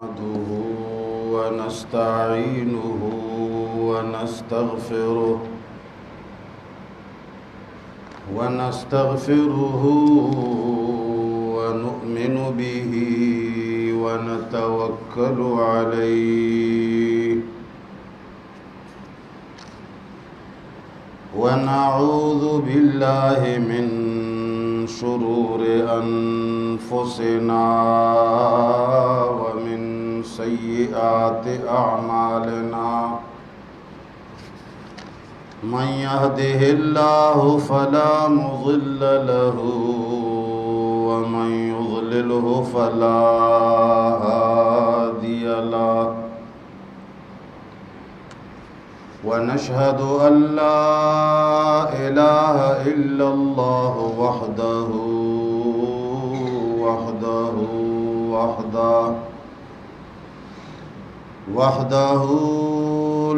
نحمده ونستعينه ونستغفره ونستغفره ونؤمن به ونتوكل عليه ونعوذ بالله من شرور أنفسنا ومن سيئات أعمالنا من يهده الله فلا مضل له ومن يضلله فلا هادي له ونشهد أن لا إله إلا الله وحده وحده وحده وحده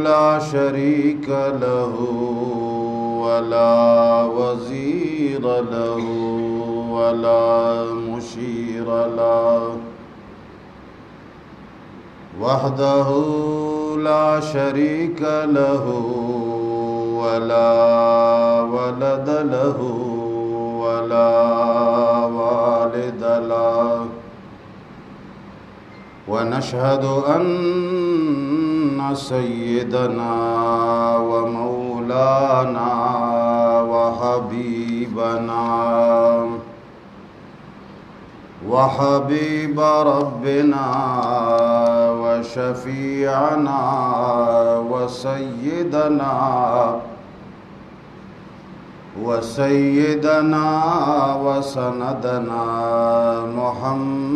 لا شريك له ولا وزير له ولا مشير له وحده لا شريك له ولا ولد له ولا والد له ونشهد أن سيدنا ومولانا وحبيبنا وحبيب ربنا وشفيعنا وسيدنا وسيدنا وسندنا محمدا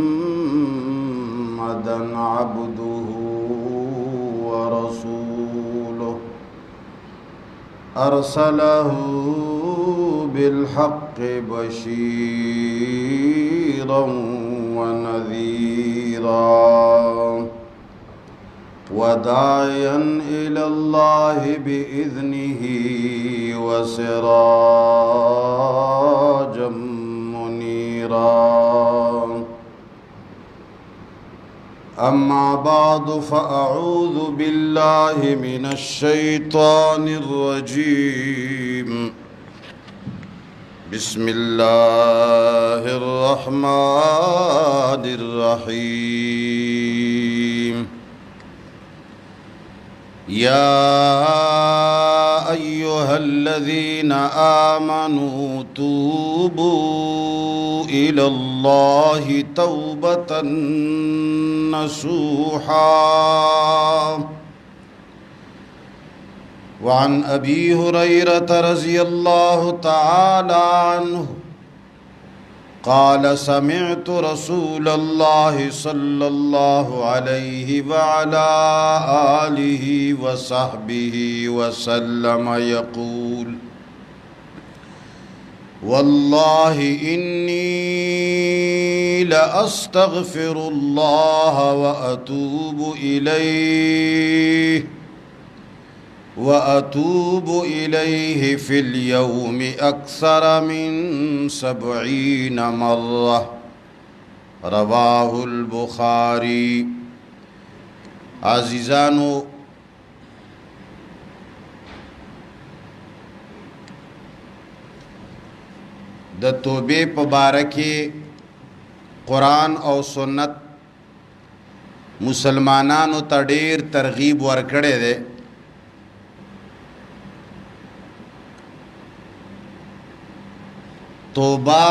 عبده ورسوله أرسله بالحق بشيرا ونذيرا وداعيا إلى الله بإذنه وسراجا منيرا أما بعد فأعوذ بالله من الشيطان الرجيم بسم الله الرحمن الرحيم يا أيها الذين آمنوا توبوا إلى الله توبة نصوحا وعن أبي هريرة رضي الله تعالى عنه قال سمعت رسول الله صلى الله عليه وعلى آله وصحبه وسلم يقول والله إني لأستغفر الله وأتوب إليه وأتوب إليه في اليوم أكثر من 70 مرة رواه البخاري عزیزانو د توبې په باره کې قرآن او سنت مسلمانانو ته ډیر ترغیب ورکړی دی. توبه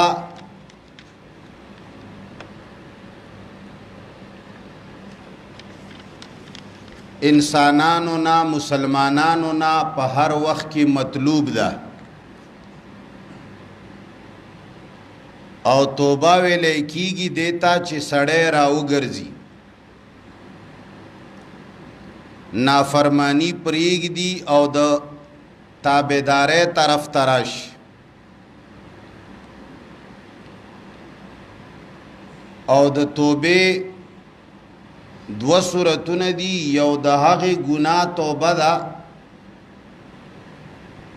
انسانانو نه مسلمانانو نه په هر وخت کې مطلوب ده او توبه ویلې کیږي دیتا چې سړی راوګرځي، نافرمانی پریږدي او د تابعدارۍ طرف ته راشي. او د توبې دوه صورتونه دي، یو د هغې ګناه توبه ده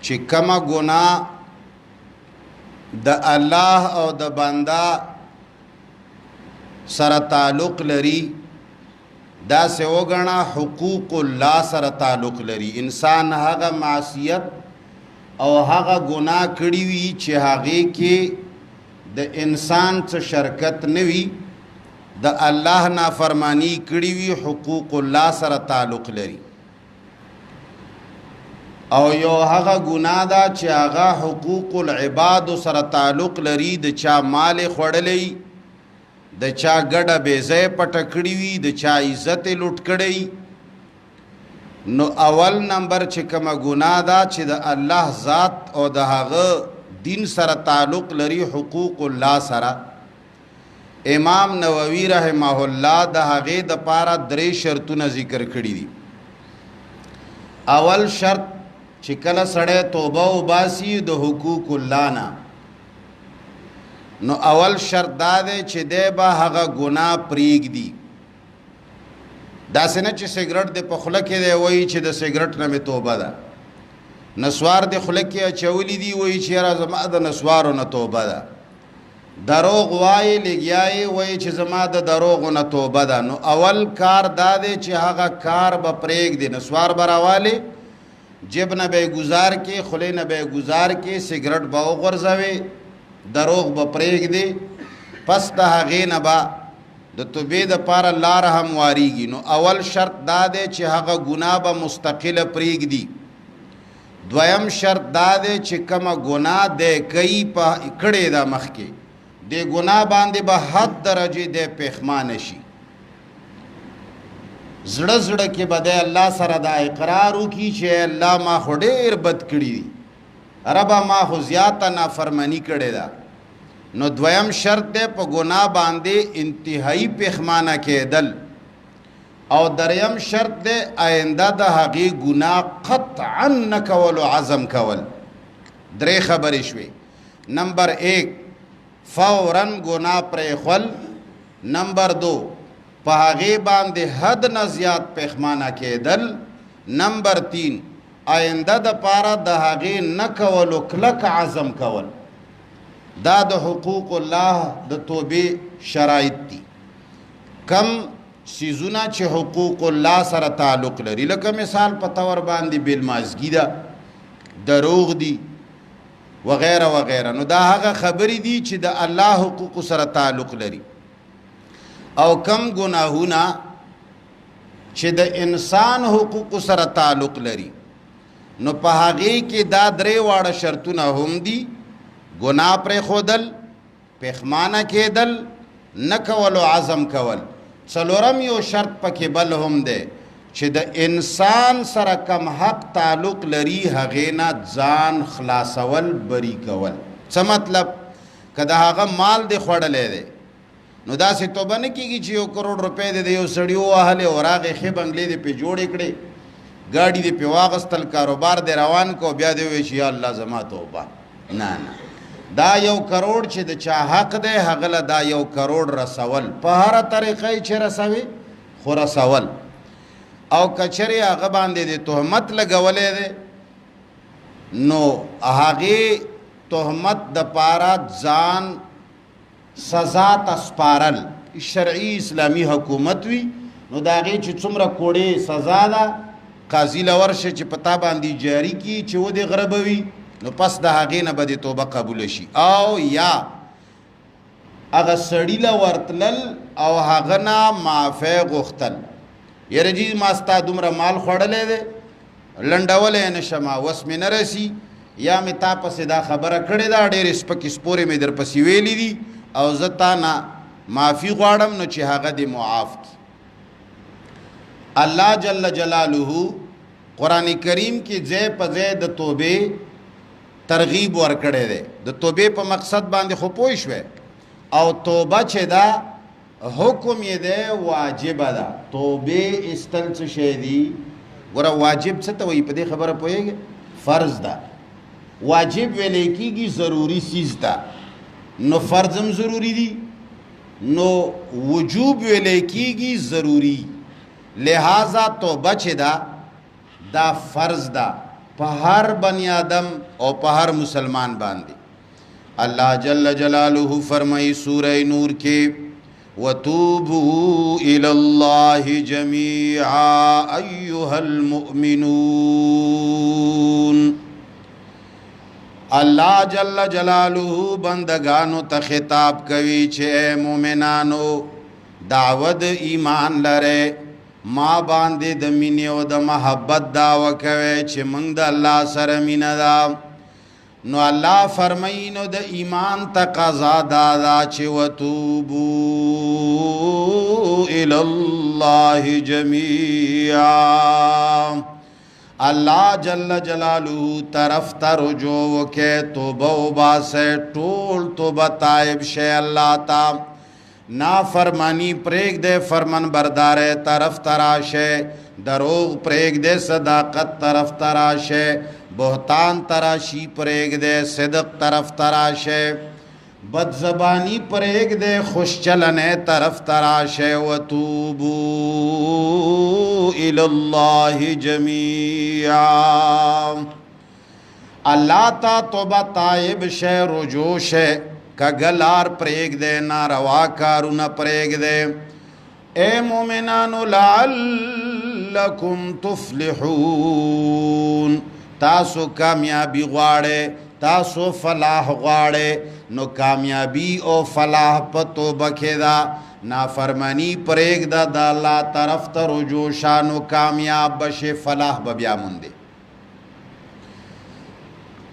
چې کومه ګناه د الله او د بنده سره تعلق لري، داسې وګڼه حقوق الله سره تعلق لري. انسان هغه معصیت او هغه ګناه کړی وي چې هغې کې د انسان څه شرکت نه وي، د الله نافرمانی کړی وي، حقوق الله سره تعلق لري. او یو هغه ګناه ده چې هغه حقوق العباد سره تعلق لري، د چا مال خوړلی، د چا ګډه بې ځایه پټه کړې وي، د چا عزت یې لوټ کړی. نو اول نمبر چې کومه ګناه ده چې د الله ذات او د هغه دین سره تعلق لري، حقوق الله سره، امام نووي رحمه الله د هغې دپاره درې شرطونه ذکر کړي دي. اول شرط چې کله سړی توبه وباسي د حقوق الله نه، نو اول شرط دا دی چې دی به هغه ګناه پرېږدي. داسې نه چې سګرټ دې په خوله کې دی وایي چې د سګرټ نه مې توبه ده، نسوار دې خوله کې اچولي دي وایي چې یاره زما د نسوارو نه توبه ده، دروغ وایي لګیا یې وایي چې زما د دروغو نه توبه ده. نو اول کار دا دی چې هغه کار به پرېږدي، نسوار به راوالي، جیب نه به یې ګزار کې، خولې نه به یې ګزار کې، سګرټ به وغورځوي، دروغ به پرېږدي، پس د هغې نه به د توبې دپاره لار هم واریږي. نو اول شرط دا دی چې هغه ګناه به مستقله پرېږدي. دویم شرط دا دی چې کومه ګناه دی کوي په کړې ده مخکې، دې ګناه باندې به حد درجې دی پښیمانه شي، زړه زړه کې به دی الله سره دا اقرار وکړي چې الله ما خو ډېر بد کړي دي، ربه ما خو زیاته نافرمانی کړې ده. نو دویم شرط دی په ګناه باندې انتهایی پښیمانه کېدل. او دریم شرط دی آینده د هغې ګناه قطعا نه کولو عزم کول. درې خبرې شوې. نمبر 1 فوراً ګناه پرېښول، نمبر 2 په هغې باندې حد نه زیات پښیمانه کېدل، نمبر 3 آینده د پاره د هغې نه کولو کلک عزم کول. دا د حقوق الله د توبې شرایط دي. کم سیزونه چې حقوق الله سره تعلق لري، لکه مثال په طور باندې بېلمازګي ده، دروغ دي وغیره وغیره، نو دا هغه خبرې دي چې د الله حقوق سره تعلق لري. او کم ګناهونه چې د انسان حقوق سره تعلق لري، نو په هغې کې دا درې واړه شرطونه هم دي: ګناه پرېښودل، پښیمانه کېدل، نه کولو عزم کول. څلورم یو شرط پکې بل هم دی چې د انسان سره کم حق تعلق لري هغې نه ځان خلاصول، بری کول. څه مطلب؟ که د هغه مال دې خوړلی دی، نو داسې توبه نه کېږي چې 1 کروڑ روپۍ دې د یو سړي ووهلې او راغې ښې بنګلې دې پرې جوړې کړې، ګاډي دې پرې واغستل، کاروبار دې روان کړو، بیا دې ووایي چې یا الله زما توبه. نه نه، دا 1 کروڑ چې د چا حق دی هغه له دا 1 کروڑ رسول، په هره طریقه یې چې رسوي خو رسول. او که چېرې هغه باندې د تهمت لګولی دی، نو هغې تهمت دپاره ځان سزا ته سپارل. شرعي اسلامي حکومت وي، نو د هغې چې څومره کوړې سزا ده قاضي له ورشه چې په تا باندې جاري کړي چې ودې غربوي، نو پس د هغې نه به دې توبه قبوله شي. او یا هغه سړي له ورتلل او هغه نه معافی غوښتل، یاره جي ما ستا دومره مال خوړلی دی، لنډولی نه شم، وس مې نه رسي، یا مې تا پسې دا خبره کړې ده، ډېرې سپکې سپورې مې در پسې ویلي دي او زه تا نه معافي غواړم، نو چې هغه دې معاف کړي. الله جل جلاله قرآن کریم کې ځای په ځای د توبې ترغیب ورکړی دی. د توبې په مقصد باندې خو پوه شوې، او توبه چې ده حکم یې دی واجبه ده. توبې ایستل څه شی دي؟ ګوره واجب څه ته وایي په دې خبره پوهېږې؟ فرض ده. واجب ویلی کېږي ضروري څیز ده، نو فرض هم ضروري دي، نو وجوب ویلی کېږي ضروري. لہذا توبه چې ده دا فرض ده په هر بني آدم او په هر مسلمان باندې. الله جل جلاله فرمایي سوره نور کې، وتوبوا الى الله جميعا ايها المؤمنون. الله جل جلاله بندگانو ته خطاب کوي چې اے مؤمنانو، دعوت ایمان لره، ما باندې د مینې او د محبت دعوه کوي چې موږ د الله سره مینه ده. نو الله فرمایي نو د ایمان تقاضا دا ده چې وتوبو الی الله جميعا، الله جل جلاله طرف ته رجوع وکړئ، توبه وباسئ، ټول توبه تائب شئ الله ته، نافرمانی پرېږدئ، فرمان بردارئ طرف ته راشئ، دروغ پرېږدئ، صداقت طرف ته راشئ، بهتان تراشی پرېږدئ، صدق طرف ته راشئ، بدزبانی پرېږدئ، خوش چلنې طرف ته راشئ. وتوبو الی الله جميعا، الله ته توبه تائب شئ، رجوع شئ، کګلار پرېږدئ، ناروا کارونه پرېږدئ. اے مومنانو لعلکم تفلحون، تاسو کامیابی غواړئ، تاسو فلاح غواړئ، نو کامیابی او فلاح په توبه کې ده. نافرمانی پرېږده، د الله طرف ته رجوع شه، نو کامیاب به شې، فلاح به بیا موندې.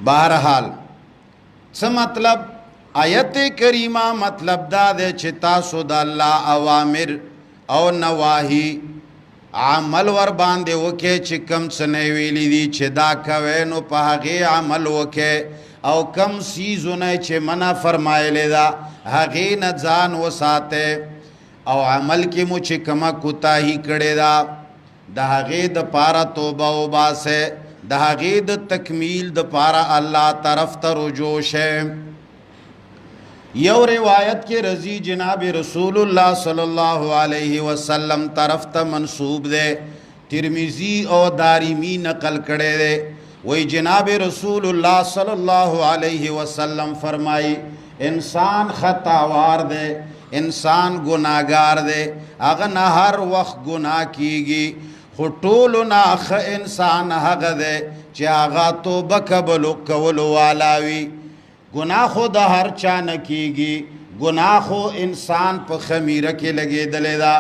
بهرحال څه مطلب آیت کریمه؟ مطلب دا دی چې تاسو د الله اوامر او نواهی عمل ور باندې وکې، چې کم څه نه ویلي دي چې دا کوئ نو په هغې عمل وکې، او کم څیزونه چې منع فرمایلې ده هغې نه ځان وساتئ، او عمل کې مو چې کومه کوتاهي کړې ده د هغې دپاره توبه وباسئ، د هغې د تکمیل دپاره الله طرف ته رجوع شئ. یو روایت کې رضی جناب رسول الله صلی الله علیه وسلم طرف ته منسوب ده، ترمذی او دارمی نقل کړی دی. وی جناب رسول الله صلی الله علیه وسلم فرمائی، انسان خطاوار دی، انسان ګناهګار دی، هغه نه هر وخت ګناه کیږي، خو ټولو نه ښه انسان هغه دی چې هغه توبه قبول کولو والا وي. ګناه خو د هر چا نه کیږي، ګناه خو انسان په خمیره کې لګېدلې ده،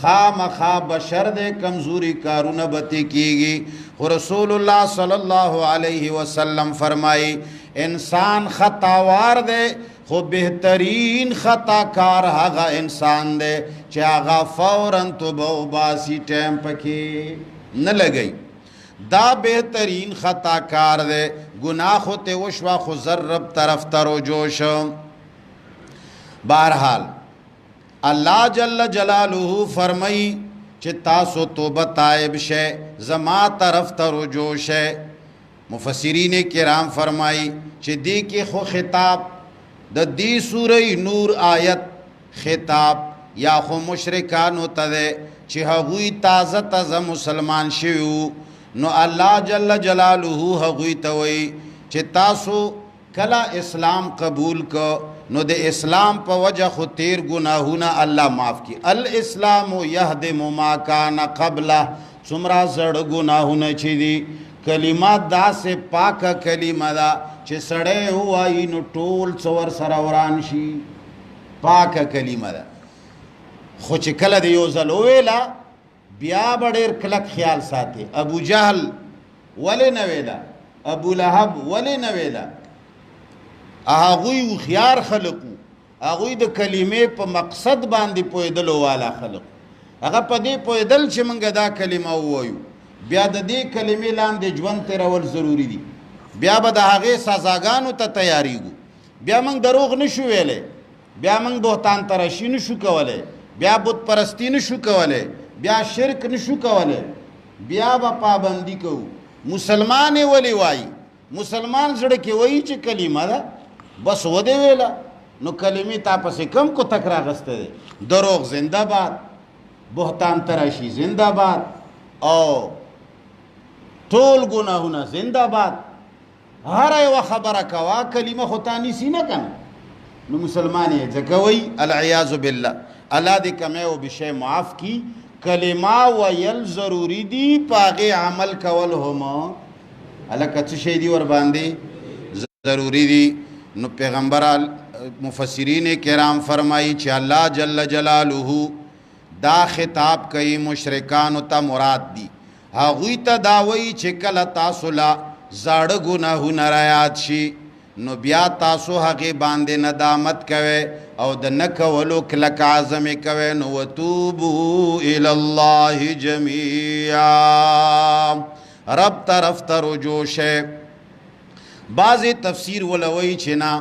خامخا بشر دی، کمزوري کارونه به ترې کیږي. خو رسول الله صلی الله علیه وسلم فرمایي انسان خطاوار دی، خو بهترین خطاکار هغه انسان دی چې هغه فوراً توبه وباسي، ټایم پکې نه لګوي. دا بهترین خطاکار دی، ګناه خو ترې وشوه خو زر رب طرف ته رجوع شو. بهرحال الله جل جلاله فرمایي چې تاسو توبه تائب شئ، زما طرف ته رجوع شئ. مفسرین کرام فرمایي چې دې کې خو خطاب د دې سورې نور آیت خطاب یا خو مشرکانو ته دی چې هغوی تازه تازه مسلمان شوي وو، نو الله جل جلاله هغوی ته وایي چې تاسو کله اسلام قبول کو نو د اسلام په وجه خو تیر ګناهونه الله معاف کی. الاسلام یهدم ما کان قبله، څومره زړه ګناهونه چې دي، کلمه داسې پاکه کلمه ده چې سړی ووایي نو ټول څه ورسره وران شي، پاکه کلمه ده. خو چې کله د یو ځل وویله بیا به ډېر کلک خیال ساتي. ابو جهل ولې نه ویله، ابو لهب ولې نه ویله؟ هغوی هوښیار خلک وو، هغوی د کلمې په مقصد باندې پوهېدلو والا خلک، هغه په دې پوهېدل چې موږ دا کلمه ووایو بیا د دې کلمې لاندې ژوند تېرول ضروري دي، بیا به د هغې سزاګانو ته تیارېږو، بیا موږ دروغ نشو ویلی، بیا موږ بهتان تراشي نشو کولی، بیا بت پرستی نشو کولی، بیا شرک نشو کولی، بیا به پابندي کوو. مسلمان یې ولې وایي؟ مسلمان زړه کې وایي چې کلمه ده، بس ودې ویله، نو کلمې تا پسې کم کو تک راغستی دی. دروغ زنده باد، بهتان تراشي زنده باد، او ټول ګناهونه زنده باد. هره یوه خبره کوه، کلمه خو تا نیسي نه که نه. نو مسلمان یې ځکه وایي العیاذ بالله. الله دې کمی او بشی معاف کی. کلمه ویل ضروری دی، په هغې عمل کول هم هلکه څه شی دی ور باندې ضروری دی. نو پیغمبر مفسرین کرام فرمایي چې الله جل جلاله دا خطاب کوي مشرکانو ته مراد دي، هغوی ته دا وایي چې کله تاسو له زاړه ګناهونه رایاد شي نو بیا تاسو هغې باندې ندامت کوئ او د نه کولو کلک عزم یې کوئ. نو وتوبو الی الله جمیعا، رب طرف ته رجوع شئ. بعضې تفسیر ولوي چې نه،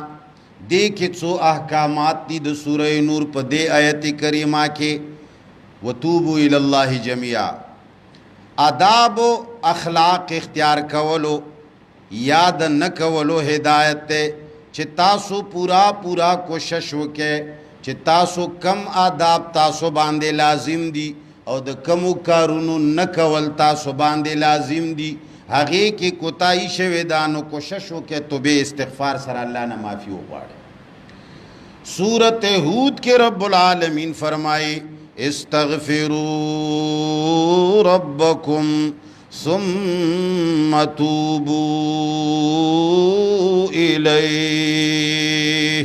دې کې څو احکامات دي د سوره نور په دې آیت کریمه کې. وتوبو الی الله جمیعا، آداب و اخلاق اختیار کولو یا د نه کولو هدایت دی چې تاسو پورا پورا کوشش وکئ چې تاسو کم آداب تاسو باندې لازم دي او د کمو کارونو نه کول تاسو باندې لازم دي، هغې کې کوتاهي شوې ده نو کوشش وکئ توبې استغفار سره الله نه معافي وغواړئ. سورة هود کې رب العالمین فرمایي استغفروا ربکم ثم توبوا الیه.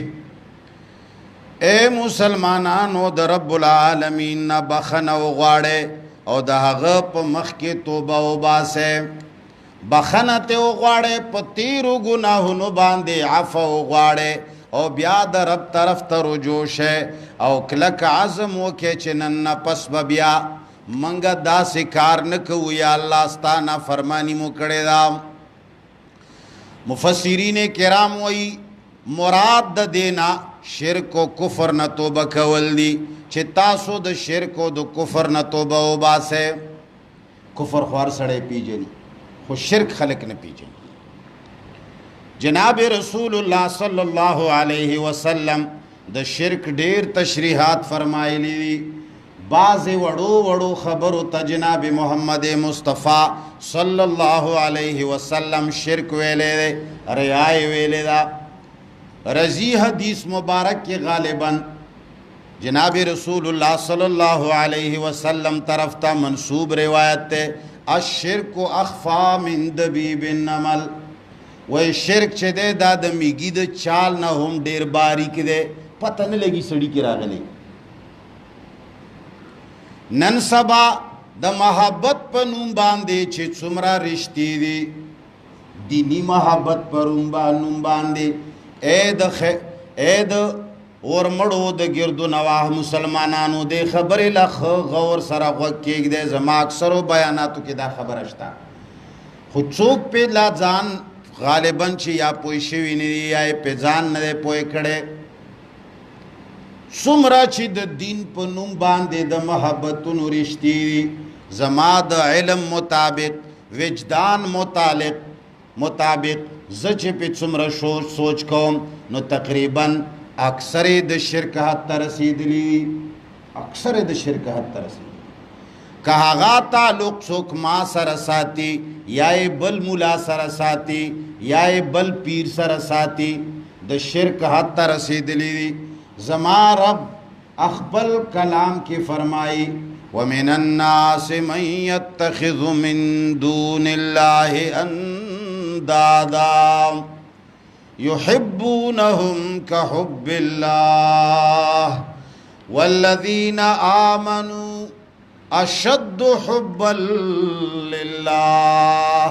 اے مسلمانانو د رب العالمین نه بخښنه وغواړئ او د هغه په مخ کې توبه وباسئ. بخښنه ته وغواړئ، په تیرو ګناهونو باندې عفو وغواړئ او بیا د رب طرف ته رجوع شئ او کلک عزم وکړئ چې نن نه پس به بیا منګه داسې کار نه کوو، یا الله ستا نافرماني مو کړې ده. مفسرین کرام وایي مراد د دې نه شرک او کفر نه توبه کول دي چې تاسو د شرک او د کفر نه توبه وباسئ. کفر خو هر سړی پیژني خو شرک خلک نه پیژني. جناب رسول الله صلی الله علیه وسلم د شرک ډیر تشریحات فرمایلی دي. بعضې وړو وړو خبرو ته جناب محمد مصطفی صلی الله علیه وسلم شرک ویلی دی، ریا یې ویلې ده. رضی حدیث مبارک کې غالباً جناب رسول الله صلی الله علیه وسلم طرف ته منسوب روایت ده، الشرک اخفا من دبیب النمل. وای شرک چې دی دا د میږي د چال نه هم ډیر باریک دی، پته نه لګي سړي کې راغلی. نن سبا د محبت په نوم باندې چې څومره رشتې دي، دیني محبت په نوم باندې اے د اورمړو د ګردو نواه مسلمانانو دې خبرې له ښه غور سره غوږ کېږدی. زما اکثرو بیاناتو کې دا خبره شته، خو څوک پې لا ځان غالباً چې یا پوه شوي نه دي یا یې پې ځان نه دی پوه کړی. څومره چې د دین په نوم باندې د محبتونو رشتې دي، زما د علم مطابق، وجدان مطابق زه چې پې څومره سوچ کوم نو تقریباً اکثر د شرک حد ته رسېدلي دي، اکثر د شرک حد ته رسېدلي. که هغه تعلق څوک ما سره ساتي یا یې بل ملا سره ساتي یا یې بل پیر سره ساتي، د شرک حد ته رسېدلي دي. زما رب خپل کلام کې فرمایي ومن الناس من يتخذ من دون الله اندادا يحبونهم كحب الله والذين آمنوا اشد حبا لله.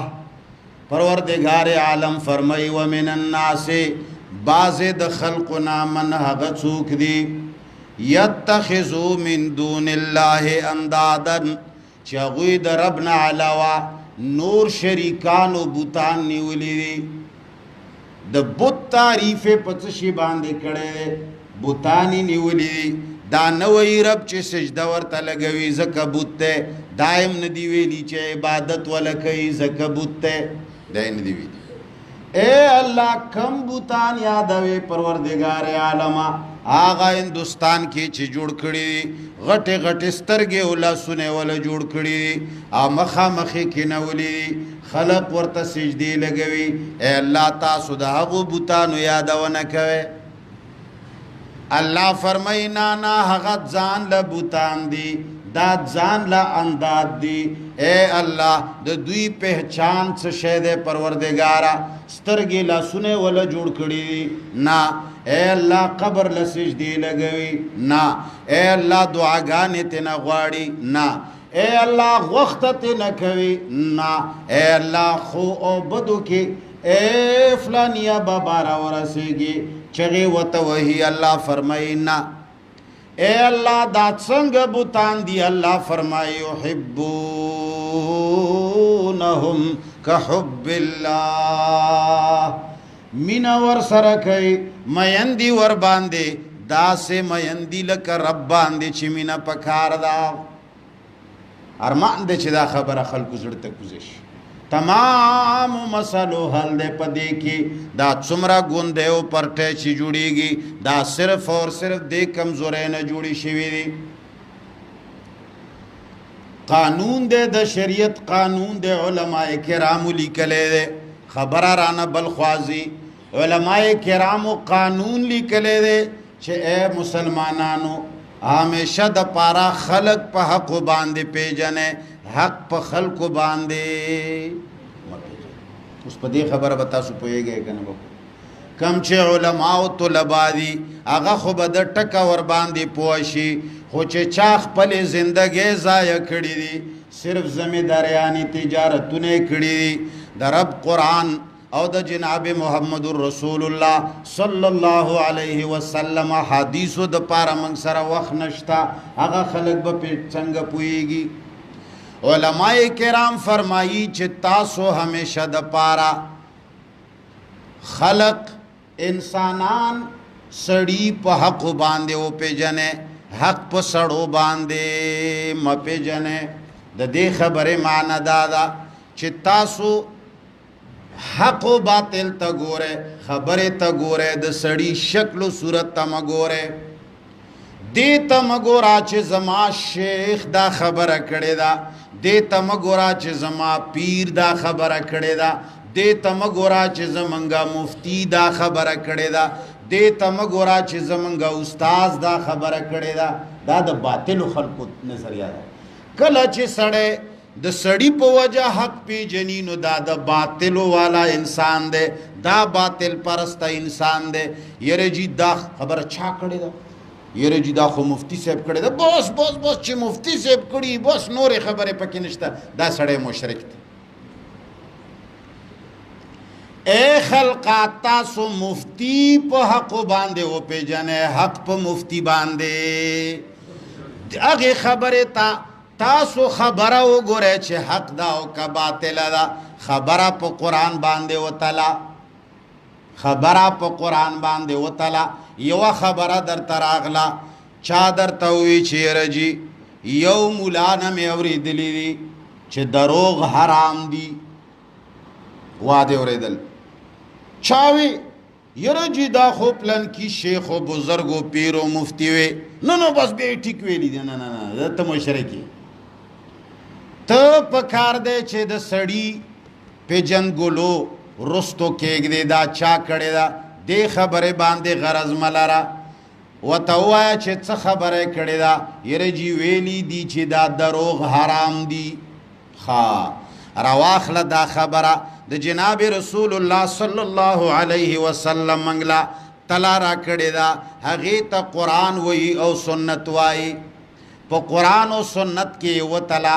پروردگار عالم فرمای ومن الناس، بعض د خلقنا من هغه څوک دي یتخذو من دون الله اندادا، چې هغوی د رب نه علاوه نور شریکان او بوتان نیولي دي. د بت تعریف یې په څه شي باندې کړی دی؟ بوتان یې نیولي دي. دا نه وایي رب چې سجده ورته لګوي ځکه بت دی، دا یې هم نه دي ویلي چې عبادت وله کوي ځکه بت دی، دا یې نه دي ویلي. اے الله کم بوتان یادوي پروردګار عالمه، هغه هندوستان کې چې جوړ کړي دي، غټې غټې سترګې او لاسونه یې وله جوړ کړي دي او مخامخ یې کښېنولي دي، خلق ورته سجدې لګوي. اے الله تاسو د هغو بوتانو یادونه کوئ. الله فرمایي نه نه، هغه ځان له بوتان دي، دا ځان له انداد دي. اے الله، د دوی پہچان څه شی دی پروردګاره؟ سترګې لاسونه وله جوړ کړي دي؟ نه. اے الله، قبر له سجدې لګوي؟ نه. اے الله، دعاګانې ترې نه غواړي؟ نه. اے الله، غوښته ترې نه کوي؟ نه. اے الله، ښو او بدو کې اے فلانیا بابا را ورسېږي، چغې ورته وهي؟ الله فرمایي نه. اے الله، دا څنګه بوتان دي؟ الله فرمایي یحبونهم کحب الله، مینا ور سره کوي، میندي ور باندې داسې میندي لکه رب باندې چې مینا پکار ده. ارمان دی چې دا خبره خلکو زړه ته کوزه شي. تمام مسلو حل دی په دې کې. دا څومره ګوندی او پرټی چې جوړیږي، دا صرف اور صرف دې کمزورۍ نه جوړې شوي دي. قانون دی، د شریعت قانون دی، علماء کرامو لیکلی دی. خبره رانه بل خوازي، علماء کرامو قانون لیکلی دی چې اے مسلمانانو، همیشه د پاره خلق په حق باندې پیژنې، حق په خلقو باندې مه پیژنې. اوس په دې خبره به تاسو پوهېږئ که نه به؟ کم چې علما او طلبا دي، هغه خو به د ټکه ور باندې پوه شي، خو چې چا خپلې زندګۍ ضایع کړي دي، صرف ذمه داریانې تجارتونه یې کړي دي، د رب قرآن او د جناب محمد رسول الله صلی الله علیه وسلم حدیثو د پاره موږ سره وخت نشته، هغه خلک به پې څنګه پوهېږي؟ علماء کرام فرمایي چې تاسو همیشه د پاره خلق انسانان سړي په حق باندې وپېژنې، حق په سړو باندې مه پېژنې. د دې خبرې معنی دا ده چې تاسو حق و باطل ته ګوره، خبرې ته ګوره، د سړي شکل و صورت ته مه ګوره. دې ته مه ګوره چې زما شیخ دا خبره کړې ده، دې ته مه ګوره چې زما پیر دا خبره کړې ده، دې ته مه ګوره چې زمونږه مفتی دا خبره کړې ده، دې ته مه ګوره چې زمونږه استاد دا خبره کړې ده. دا د باطلو خلکو نظریه ده. کله چې سړی د سړي په وجه حق پیژني، نو دا د باطلو والا انسان دی، دا باطل پرسته انسان دی. یره جی دا خبره چا کړې ده؟ یره جی دا خو مفتی صاحب کړې ده. بس بس بس، چې مفتی صاحب کړي بس، نورې خبرې پکې نشته، دا سړی مشرک دی. اے خلقا، تاسو مفتی په حق باندې وپېژنئ، حق په مفتی باندې. هغې خبرې ته تاسو خبره وګورئ چې حق ده او که باطله ده. خبره په قرآن باندې وتله، خبره په قرآن باندې وتله. یوه خبره درته راغله، چا درته وویل چې یاره جي یو مولا نه مې اورېدلي دي چې دروغ حرام دي، وا دې اورېدل. چا وی؟ یاره جی دا خو پلنکي شیخ و بزرګ و پیر و مفتی وی. نه نه، بس بیا یې ټیک ویلي دي. نه نه نه، ته مشرک یې. ته په کار دی چې د سړي پېژندګلو رستو کېږدې، دا چا کړې ده، دې خبرې باندې غرض مه لره. ورته ووایه چې څه خبره یې کړې ده. یاره جي ویلي دي چې دا دروغ حرام دي. ښه، راواخله دا خبره د جناب رسول الله صلی الله علیه وسلم منګله تلا را کړې ده، هغې ته قرآن وایي او سنت وایي. په قرآن او سنت کې وتله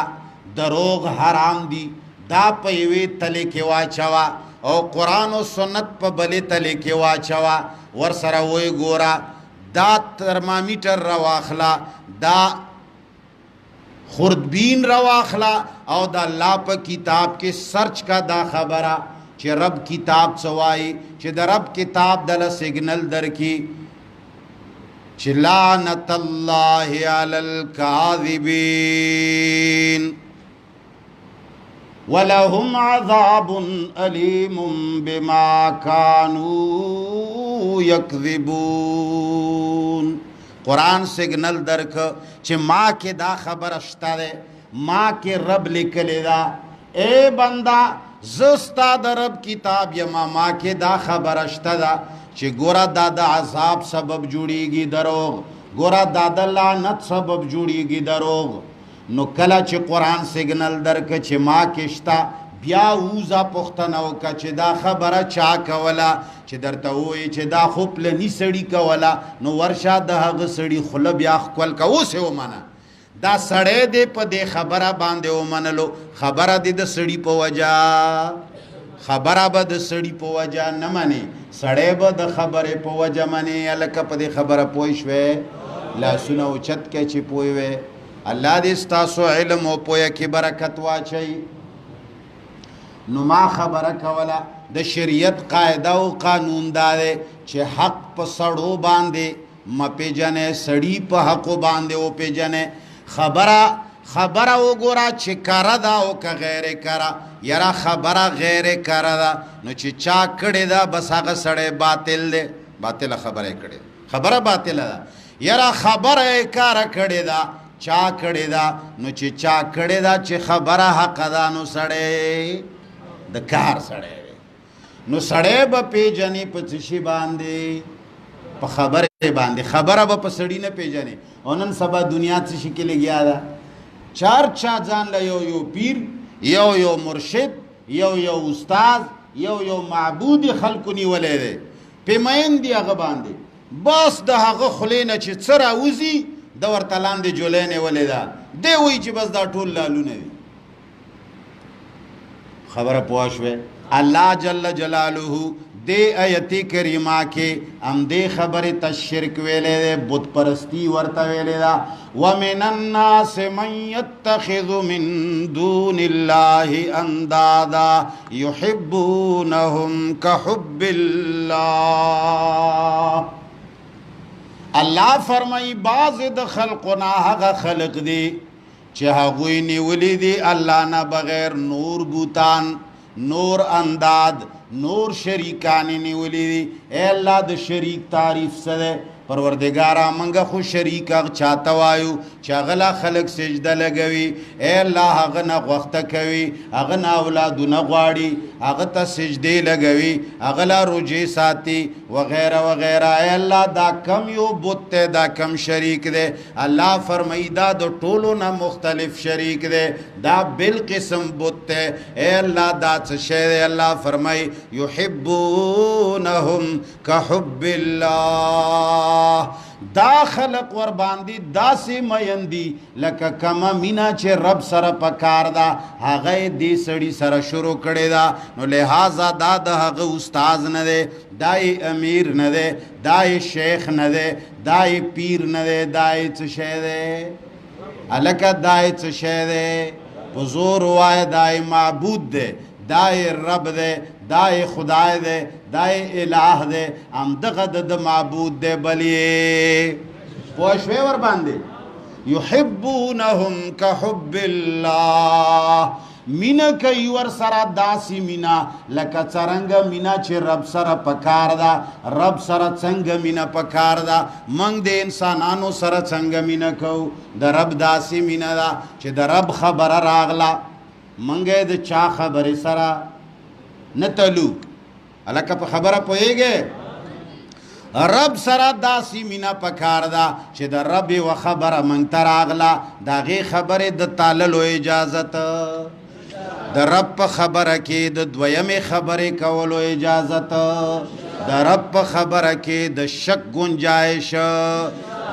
دروغ حرام دي، دا په یوې تلې کې واچوه او قرآن او سنت په بلې تلې کې واچوه، ورسره ویې ګوره. دا ترمامیټر راواخله، دا خوردبین راواخله او د الله په کتاب کې سرچ کا دا خبره چې رب کتاب څه وایي، چې د رب کتاب دله سیګنل درکي چې لعنت الله علی الکاذبین ولهم عذاب أليم بما كانوا يكذبون. قرآن سیګنل درک چې ما کې دا خبره شته ده، ما کې رب لیکلې ده. اے بنده، زه ستا د رب کتاب یم، ما کې دا خبره شته ده چې ګوره دا د عذاب سبب جوړیږي دروغ، ګوره دا د لعنت سبب جوړیږي دروغ. نو کله چې قرآن سیګنل درک چې ما کې شته، بیا ووځه پوښتنه وکړه چې دا خبره چا کوله، چې درته ووایي چې دا خو پلني سړي کوله، نو ورشه د هغه سړي خوله بیا ښکل که، اوس یې ومنه. دا سړی دی په دې خبره باندې ومنلو، خبره دې د سړي په وجه، خبره به د سړي په وجه نه منې، سړی به د خبرې په وجه منې. هلکه په دې خبره پوه شوې؟ لاسونه اوچت کړئ چې پوه وې. الله دې ستاسو علم او پوهه کې برکت واچوي. نو ما خبره کوله د شریعت قاعده او قانون دا دی چې حق په سړو باندې مه پېژنې، سړي په حقو باندې وپېژنې. خبره وګوره چې کره ده او که غیر کره. یاره خبره غیر کره ده، نو چې چا کړې ده بس هغه سړی باطل دی، باطله خبره یې کړې، خبره باطله ده. یاره خبره یې کاره کړې ده، چا کړې ده، نو چې چا کړې ده چې خبره حق ده، نو سړی د کار سړی دی. نو سړی به پېژنې په څه شي باندې؟ په خبرې باندې. خبره به په سړي نه پېژنې. او نن سبا دنیا څه شي کې لګیا ده؟ چار چا ځان له یو یو پیر، یو یو مرشد، یو یو استاد، یو یو معبود خلکو نیولی دی، پې مین دي هغه باندې. بس د هغه خولې نه چې څه راوځي ده ورته لاندې جولۍ نیولې ده، دی وایي چې بس دا ټول لالونه دي. خبره پوه شوې؟ الله جل جلاله دې آیت کریمه کې هم دې خبرې ته شرک ویلی دی، بت پرستی ورته ویلې ده. ومن الناس من يتخذ من دون الله اندادا يحبونهم كحب الله. الله فرمایي بعض د خلقنا هغه خلق دي چې هغوی نیولي دي الله نه بغیر نور بوتان، نور انداد، نور شریکان نیولي دي. اے الله د شریک تعریف څه دی؟ پروردګارا موږ خو شریک هغه چاته وایو چې هغه لا خلک سجده لګوي. اے الله هغه نه غوښته کوي، هغه نه اولادونه غواړي، هغه ته سجدې لګوي، هغه لا روژې ساتي وغیره وغیره. اے الله دا کم یو بت دی، دا کم شریک دی؟ الله فرمایي دا د ټولو نه مختلف شریک دی، دا بل قسم بت دی. اے الله دا څه شی دی؟ الله فرمایي یحبونهم کحب الله. دا خلق ور باندې داسې مین دي لکه کمه مینه چې رب سره پکار ده، هغه یې دې سړي سره شروع کړې ده. نو لهذا دا د هغه استاد نه دی، دا یې امیر نه دی، دا یې شیخ نه دی، دا یې پیر نه دی، دا یې څه شی دی؟ هلکه دا یې څه شی دی؟ په زور ووایه دا یې معبود دی، دا یې رب دی، دا یې خدای دی، دا یې الہ دی، همدغه د ده معبود دی. بل یې پوه شوې ور باندې؟ یحبونهم کحب الله. مینه کوي ورسره داسې مینه لکه څرنګه مینه چې رب سره پکار ده. رب سره څنګه مینه پکار ده؟ موږ د انسانانو سره څنګه مینه کوو؟ د رب داسې مینه ده چې د رب خبره راغله موږ یې د چا خبرې سره نه تلو. هلکه په خبره پوهېږې؟ رب سره داسې مینه پکار ده چې د رب یوه خبره موږ ته راغله، د هغې خبرې د تاللو اجازت، د رب په خبره کې د دویمې خبرې کولو اجازت، د رب په خبره کې د شک گنجایش،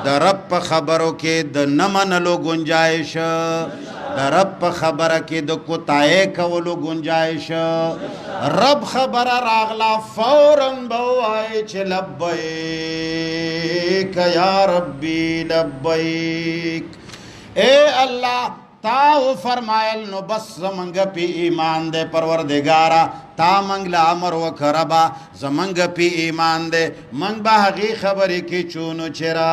د رب په خبرو کې د نه منلو گنجایش، د رب په خبره کې د کوتاهۍ کولو گنجایش. رب خبره راغله فوراً به ووایي چې لبیک یا ربي لبیک. اے الله تا وفرمایل نو بس زمونږ پې ایمان دی پروردګاره، تا موږ له امر وکړه ربه، زمونږ پې ایمان دی، موږ به هغې خبرې کې چونو چې را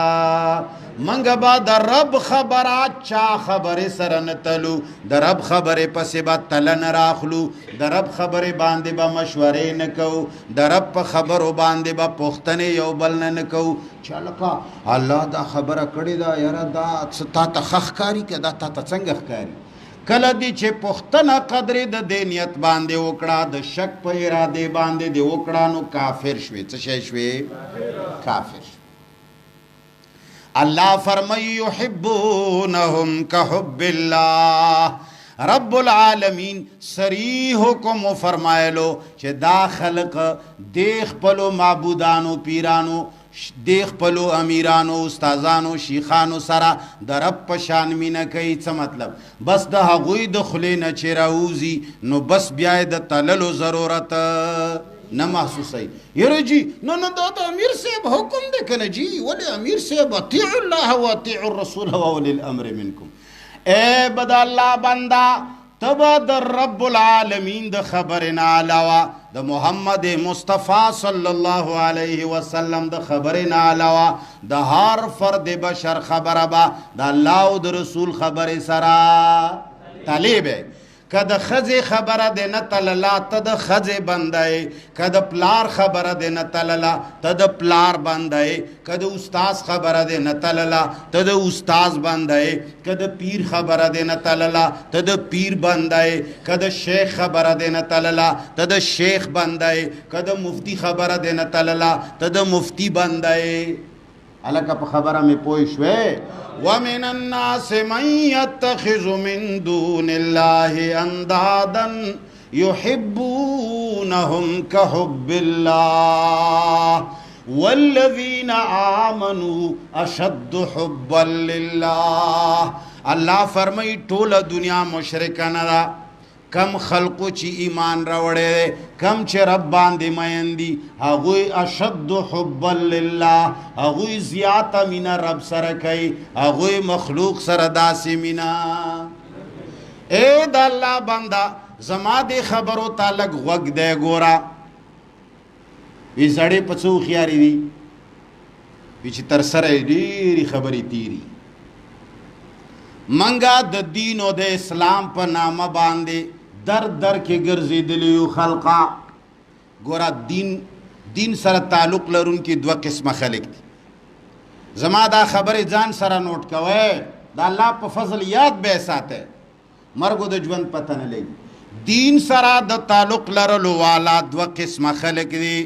موږ به د رب خبره چا خبرې سره نه تلو، د رب خبرې پسې به تله نه راخلو، د رب خبرې باندې به مشورې نه کوو، د رب په خبرو باندې به پوښتنې یو بل نه نه کوو چې هلکه الله دا خبره کړې ده، یاره دا څه تا ته ښه ښکاري که دا تا ته څنګه ښکاري؟ کله دی چې پوښتنه قدرې د دې نیت باندې وکړه، د شک په ارادې باندې دی وکړه، نو کافر شوې. څه شی شوې؟ کافر شوې. الله فرمایي یحبونهم کحب الله. رب العالمین صریح حکم فرمایلو چې دا خلق د خپلو معبودانو، پیرانو، د خپلو امیرانو، استادانو، شیخانو سره د رب په شان مینه کوي. څه مطلب؟ بس د هغوی د خولې نه چې راوځي نو بس بیا یې د تللو ضرورت نه محسوسوي. یاره جي نه نه دا د امیر صاحب حکم دی که نه جي؟ ولې امیر صاحب اطیعوا الله و اطیعوا الرسول و اولی الامر منکم. اے بد الله بنده، ته به د رب العالمین د خبرې نه علاوه، د محمد مصطفی صلی الله علیه وسلم د خبرې نه علاوه، د هر فرد بشر خبره به د الله او د رسول خبرې سره تلې به. که د ښځې خبره دې نه تلله ته د ښځې بنده یې، که د پلار خبره دې نه تلله ته د پلار بنده یې، که د استاد خبره دې نه تلله ته د استاد بنده یې، که د پیر خبره دې نه تلله ته د پیر بنده یې، که د شیخ خبره دې نه تلله ته د شیخ بنده یې، که د مفتی خبره دې نه تلله ته د مفتی بنده یې. هلکه په خبره مې پوه شوې؟ ومن الناس من يتخذ من دون الله اندادا يحبونهم كحب الله والذين آمنوا اشد حبا لله. الله فرمایي ټوله دنیا مشرکه نه ده، کم خلقو چې ایمان راوړی دی، کم چې رب باندې مین دي، هغوی اشد حبا لله، هغوی زیاته مینه رب سره کوي، هغوی مخلوق سره داسې مینه. ای د الله بنده، زما دې خبرو ته لږ غوږ دی ګوره. وی سړی په څه هوښیارې دي؟ وی چې تر سره یې ډېرې خبرې تېري. منګه د دین او د اسلام په نامه باندې در در کې ګرځېدلي یو خلقه. ګوره دین سره تعلق لرونکي دوه قسمه خلک دي. زما دا خبرې ځان سره نوټ کوئ، د الله په فضل یاد به یې ساتئ، مرګ او د ژوند پته نه لګي. دین سره د تعلق لرلو والا دوه قسمه خلک دي.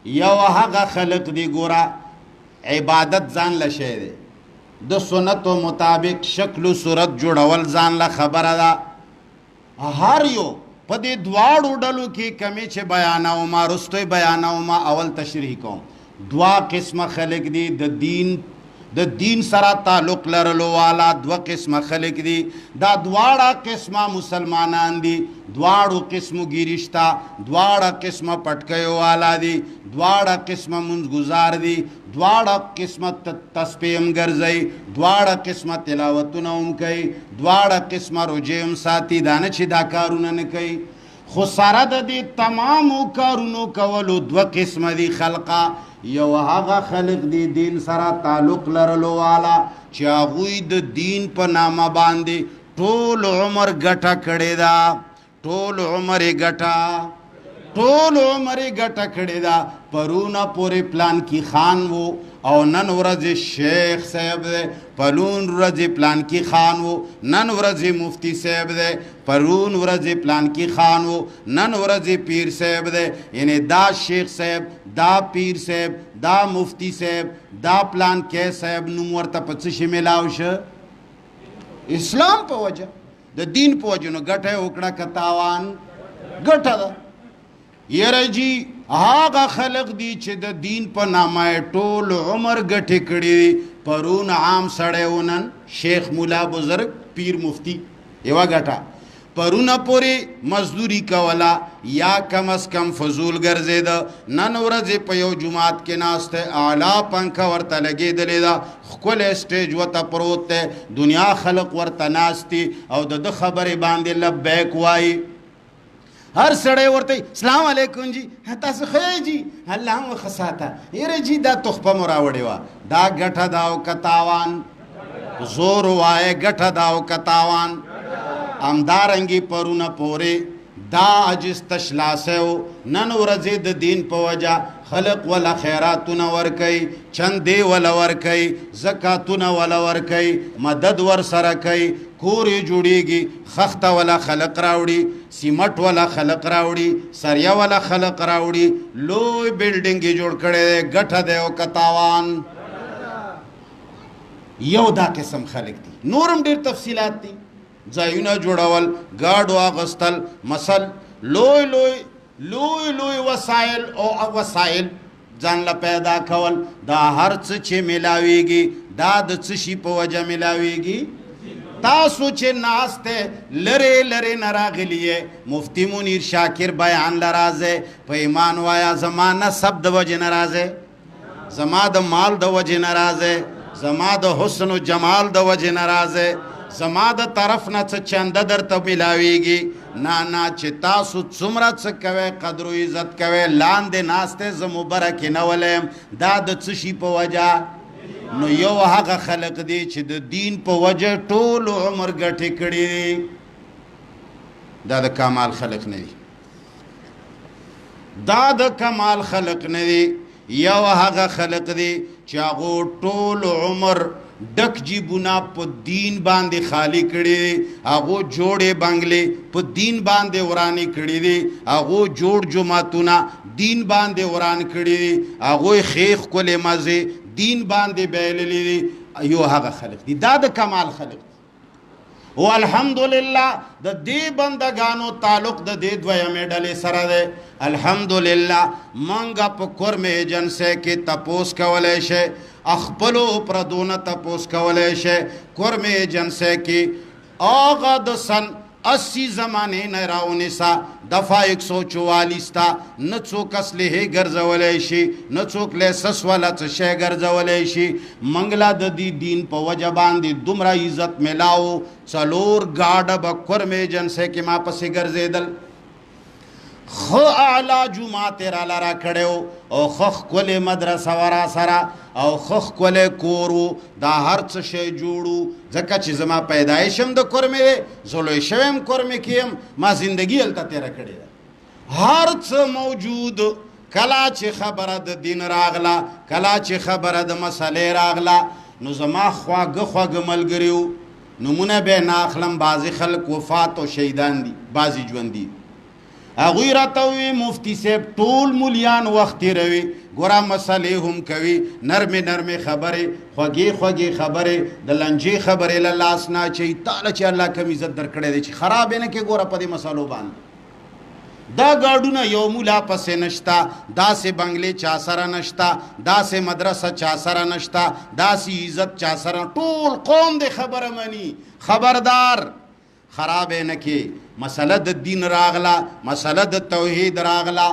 یو هغه خلک دي ګوره عبادت ځان له شی دی، د سنتو مطابق شکل و صورت جوړول ځان له خبره ده. هر یو په دې دواړو ډلو کې کمې چې بیانوم، وروستو یې بیانوم، اول تشریح کوم. دوه قسمه خلک دي د دین سره تعلق لرلو والا دوه قسمه خلک دي. دا دواړه قسمه مسلمانان دي، دواړو قسمو ګیري شته، دواړه قسمه پټکیو والا دي، دواړه قسمه مونځ دي، دواړه قسمه تسبیح هم ګرځوي، دواړه قسمه تلاوتونه هم کوي، دواړه قسمه روژې هم ساتي. دا نه چې دا کارونه نه کوي، خو سره د دې تمامو کارونو کولو دوه قسمه دي خلقه. یو هغه خلق دی دین سره تعلق لرلو والا چې هغوی د دین په نامه باندې ټول عمر ګټه کړې ده، ټول عمر یې ګټه، ټول عمر یې ګټه کړې ده. پرونه پورې پلان کی خان وو او نن ورځ شیخ صاحب دی، پرون ورځ پلان کی خان وو، نن ورځ مفتی صاحب دی، پرون ورځ پلان کی خان وو، نن ورځ پیر صاحب دی. یعنی دا شیخ صاحب، دا پیر صاحب، دا مفتی صاحب، دا پلان کې صاحب نوم ورته په څه شي میلاو شه؟ اسلام په وجه، د دین په وجه. نو ګټه یې وکړه که تاوان؟ ګټه ده. یاره جی هغه خلق دي چې د دین په نامه یې ټول عمر ګټې کړې دي. پرون عام سړی و، نن شیخ، مولا، بزرګ، پیر، مفتی، یوه ګټه. پرونه پورې مزدوري کوله یا کم از کم فضول ګرځېده، نن ورځ په یو جومات کې ناست دی، اعلی پنکه ورته لګېدلې ده، ښکلی سټیج ورته پروت دی، دنیا خلق ورته ناست دي او د ده خبرې باندې لبیک وایي. هر سړی ورته سلام علیکم جی، تاسو ښه یئ جی، الله مو ښه ساته. یاره جی دا تحفه مو راوړې وه، دا ګټه ده او که تاوان؟ زور وایه ګټه ده او که تاوان؟ همدارنګې پرونه پورې دا عاجز تشلاسی و، نن ورځې د دین په وجه خلق ولا خیراتونه ورکوي، چندې ولا ورکوي، زکاتونه ولا ورکوي، مدد ورسره کوي، کور یې جوړیږي، خښته ولا خلق راوړي، سیمټ ولا خلق راوړي، سریه ولا خلق راوړي، لوی بلډینګ یې جوړ کړی دی، ګټه دی او که تاوان؟ یو دا قسم خلق دي. نور هم ډېر تفصیلات دي، ځایونه جوړول، ګاډو اغوستل، مثل لوی لوی لوی لوی وسایل او وسایل ځان له پیدا کول، دا هر څه چې ملاویږي دا د څه شي په وجه ملاویږي؟ تاسو چې ناست لرې لرې نه راغلي یې، مفتي منیر شاکر بیان له راځئ، په ایمان وایا زما نسب د وجې نه راځئ، زما د مال د وجې نه راځئ، زما د حسن و جمال د وجې نه راځئ، زما د طرف نه څه چنده درته ملاویږي؟ نه نه، چې تاسو څومره څه کوئ، قدر و عزت کوئ، لاندې ناست زه مبارک نه ولیم، دا د څه شي په وجه؟ نو یو هغه خلق دی چې د دین په وجه ټول عمر ګټې کړي دي، دا د کمال خلق نه دي، دا د کمال خلق نه دي. یو هغه خلق دی چې هغو ټول عمر ډک جیبونه په دین باندې خالی کړي دي، هغو جوړې بنګلې په دین باندې ورانې کړي دي، هغو جوړ جوماتونه دین باندې وران کړي دي، هغوی ښې ښکلې مزې دین باندې بایللي دي. یو هغه خلق دي، دا د کمال خلق دي. او الحمدلله د دې بندگانو تعلق د دې دویمې ډلې سره دی. الحمدلله مونږه په کورمې ایجنسۍ کې تپوس کولی شئ، خپلو پردو نه تپوس کولی شئ. کورمې ایجنسۍ کې هغه د سن 80 زمانې نه راونیسه، دفعه 144 ته نه څوک اسلحې ګرځولی شي، نه څوک لیسس والا څه شی ګرځولی شي. موږ له د دې دین په وجه باندې دومره عزت ملاو، 4 ګاډه به کورمې ایجنسۍ کې ما پسې ګرځېدل. ښه اعلی جومات یې راله راکړی و، او ښه ښکلې مدرسه وه راسره، او ښه ښکلی کور و، دا هر څه شی جوړ و. ځکه چې زما پیدایش هم د کورمې دی، زه لوی شوی هم کورمې کې یم، ما زندګي هلته تېره کړې ده، هر څه موجود. کله چې خبره د دین راغله، کله چې خبره د مسئلې راغله، نو زما خواږه خواږه ملګري وو، نومونه به یې نه اخلم، بعضې خلک وفات او شهیدان دي، بعضې ژوندي. هغوی راته ووی مفتي صاحب ټول مولیان وخت تېروي، ګوره مسئلې هم کوي، نرمې نرمې خبرې، خوږې خوږې خبرې، د لنجې خبرې له لاس نه اچوي. تاله چې الله کم عزت درکړی دی چې خراب یې نه کړې، ګوره په دې مسئلو باندې دا ګاډونه یو مولا پسې نشته، داسې بنګلې چا سره نشته، داسې مدرسه چا سره نشته، داسې عزت چا سره، ټول قوم دې خبره مني. خبردار خراب یې نه کړې. مسله د دین راغله، مسله د توحید راغله.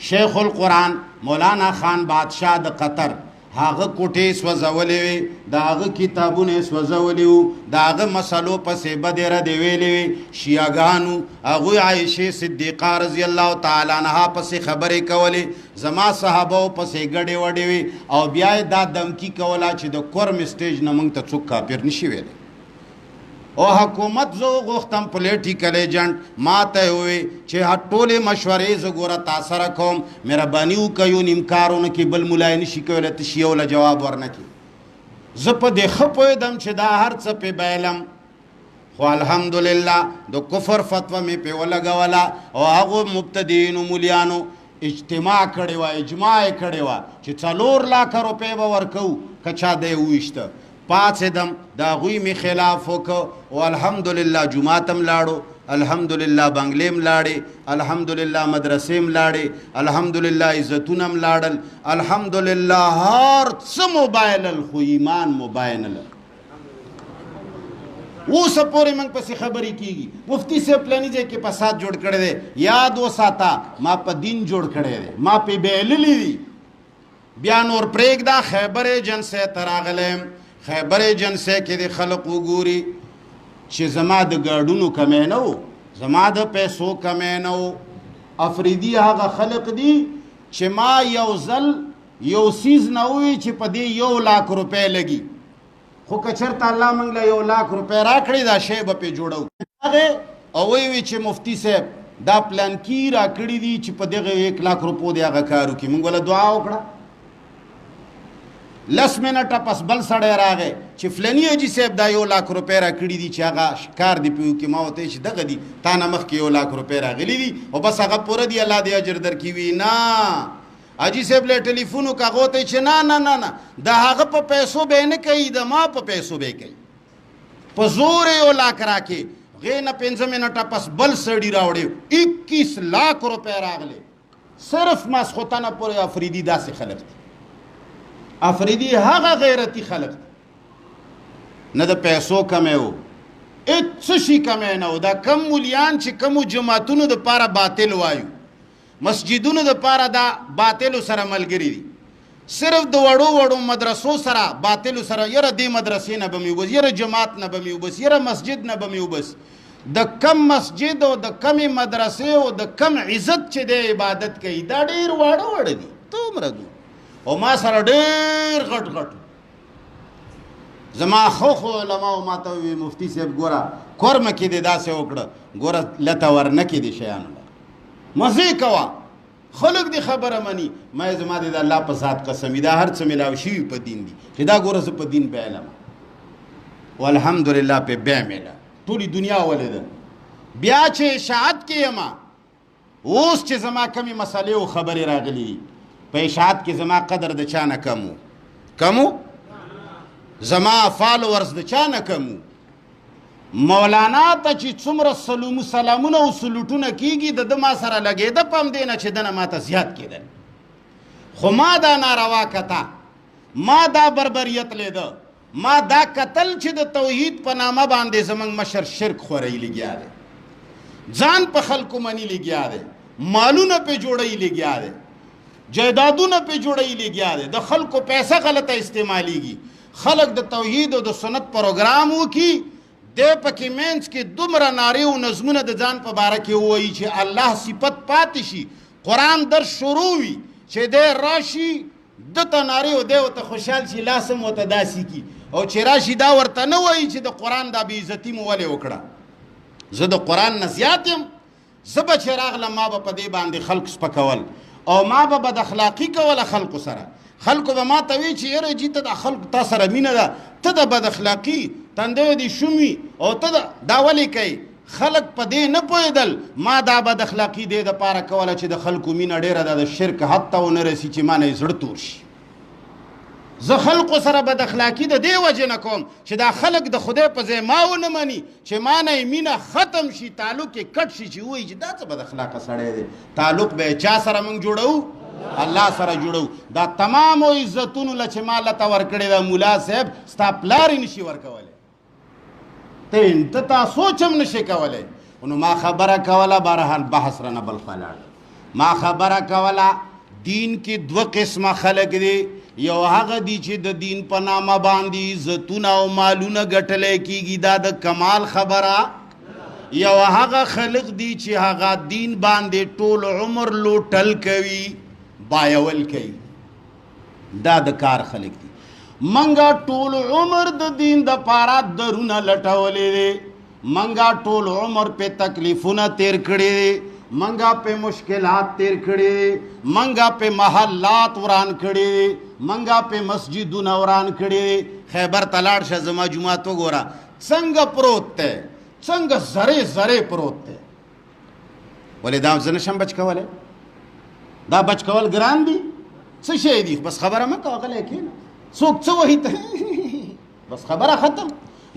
شیخ القرآن مولانا خان بادشاه د قطر هغه کوټې سوځولې وې، د هغه کتابونه یې سوځولي وو، د هغه مسلو پسې بدې ردې ویلې وې. شیعهګانو هغوی عایشې صدیقه رضی الله تعالی عنها پسې خبرې کولې، زما صحابو پسې ګډې وډې وې، او بیا یې دا دمکي کوله چې د کورم سټیج نه موږ ته څوک کافر نشي ویلی. او حکومت زه وغوښتم پولیټیکل ایجنټ ما ته یې وویل چې ټولې مشورې زه ګوره تا سره کوم، مهرباني وکړه یو نیم کار ونه کړي، بل ملا یې نشي کولی، ته شیعو له جواب ورنه کړي. زه په دې ښه پوهېدم چې دا هر څه پې بایلم، خو الحمدلله د کفر فتوا مې پې ولګوله، او هغو مبتدینو مولیانو اجتماع کړې وه، اجماع یې کړې وه چې 4 لاکه روپۍ به ورکوو که چا دی وویشته. پاڅېدم، د هغوی مې خلاف وکړ، او الحمدلله جومات هم لاړو، الحمدلله بنګلې هم لاړې، الحمدلله مدرسې هم لاړې، الحمدلله عزتونه هم لاړل، الحمدلله هر څه مو بایلل، خو ایمان مو باینل. اوسه پورې موږ پسې خبرې کېږي، مفتي صاحب پلاني ځای کې فساد جوړ کړی دی، یاد وساته ما په دین جوړ کړی دی، ما پې بایللي دي. بیا نور پرېږده، خیبر ایجنسۍ ته راغلی یم. خیبر ایجنسۍ کې د خلق وګوري چې زما د ګاډونو کمی نه و، زما د پیسو کمی نه و. افریدي هغه خلق دي چې ما یو ځل یو څیز نه ووی چې په دې 1 لاک روپۍ لګي، خو که چېرته الله موږ له 1 لاک روپۍ راکړي دا شی به پرې جوړو. هغې او ویې وی چې مفتي صاحب دا پلانکی را کړي دي چې په دغه 1 لاک روپو دی هغه کار وکړي، مونږ وله دعا وکړه. 10 منټه پس بل سړی راغی چې فلانی حاجي صاحب دا 1 لاک روپۍ را کړي دي چې هغه کار دی پې وکړي. ما ورته چې دغه دي، تا نه مخکې 1 لاک روپۍ راغلي دي او بس هغه پوره دي، الله دې اجر درکړي. وي نه، حاجي صاحب له ټلیفون وکړه، هغه ورته چې نه نه نه نه، د هغه په پیسو به نه کوي، د ما په پیسو به کوي. په زور 1 لاک راکې. غې نه 5 منټه پس بل سړي راوړي، 21 لاک روپۍ راغلې صرف ماسخوتنه پورې. افریدي داسې خلک دي، افریدي هغه غیرتی خلک دي، نه د پیسو کمی و، هېڅ شي کمی نه و. دا کم مولیان چې کومو جماعتونو دپاره باطل وایو، مسجدونو دپاره دا باطلو سره ملګري دي، صرف د وړو وړو مدرسو سره باطلو سره، یره دې مدرسې نه به مې وبس، یره جماعت نه به مې وبس، یره مسجد نه به مې وبس. د کم مسجد او د کمې مدرسې او د کم عزت چې د عبادت کوي، دا ډېر واړه واړه دي دومره دي، او ما سره ډېر غټ غټ زما خو خو علماو ما ته ووی، مفتي صاحب ګوره کورمه کې دې داسې وکړه، ګوره لته ورنه کې دې شیانو له مزې کوه، خلک دې خبره مني. ما یې زما دې د الله په ذات قسم، دا هر څه ملاو شوي په دین دي چې دا ګوره زه په دین بیلم، والحمدلله په بیا میله ټولې دنیا ولیده. بیا چې اشاعت کې یم، اوس چې زما کمې مسلې او خبرې راغلي دي په اشاعت کې، زما قدر د چا نه کم و؟ کم و؟ زما followers د چا نه کم و؟ مولانا ته چې څومره سلامونه او سلوټونه کیږي، د ده ما سره لګېده په همدې نه چې ده نه ما ته زیات کېدل. خو ما دا ناروا کته، ما دا بربریت لیده، ما دا قتل چې د توحید په نامه باندې زمونږ مشر شرک خورئ لګیا دی، ځان په خلکو منی لګیا دی، مالونه پې جوړوي لګیا دی، جایدادونه پې جوړوي لګیا دی، د خلکو پیسه غلطه استعمالیږي. خلک د توحید او د سنت پروګرام وکړي، دی پکې منځ کې دومره نارې او نظمونه د ځان په باره کې ووایي چې الله صفت پاتې شي. قرآن درس شروع وي چې دی راشي، ده ته نارې او دی ورته خوشحال شي، لاس هم ورته داسې کي، او چې راشي دا ورته نه وایي چې د قرآن دا بې عزتي مو ولې وکړه، زه د قرآن نه زیات یم. زه به چې راغلم، ما به په دې باندې خلک سپکول او ما به بد اخلاقي کوله خلکو سره. خلکو به ما ته وی چې یاره جي، ته د خلکو تا سره مینه ده، ته د بد اخلاقي تندی دې شوم وي او ته دا ولې کوي؟ خلک په دې نه پوهېدل. ما دا بد اخلاقي دې دپاره کوله چې د خلکو مینه ډېره ده، د شرک حد ته ونه رسي چې ما نه یې زړه تور شي. زه خلکو سره بد اخلاقي د دې وجې نه کوم چې دا خلک د خدای په ځای ما ونه مني، چې ما نه یې مینه ختم شي، تعلق یې کټ شي، چې ووایي چې دا څه بد اخلاقه سړی دی. تعلق به یې چا سره موږ جوړوو؟ الله سره جوړو. دا تمامو عزتونو له چې ما لته ورکړې ده، مولا صاحب ستا پلار یې نشي ورکولی، ته تا سوچ هم نشي کولی. نو ما خبره کوله، بهرحال بحث رانه بل خوا لاړ. ما خبره کوله، دین کې دوه قسمه خلک دي. یو هغه دي چې د دین په نامه باندې عزتونه او مالونه ګټلی کیږي، دا د کمال خبره. یو هغه خلک دي چې هغه دین باندې ټول عمر لوټل کوي، بایول کوي، دا د کار خلک دي. منګه ټول عمر د دین د پاره درونه لټولې دي، منګه ټول عمر په تکلیفونه تیر کړي دي، منګه په مشکلات تیر کړي دي، منګه په محلات وران کړي دي، منګه په مسجدونه وران کړي دي. خیبر ته لاړ شه، زما جومات وګوره څنګه پروت دی، څنګه زرې زرې پروت دی. ولې دا زه نشم بچ کولی؟ دا بچ کول ګران دي؟ څه شی دي؟ بس خبره مه کوه، غلی کښېنه. څوک څه وایي ته بس خبره ختم.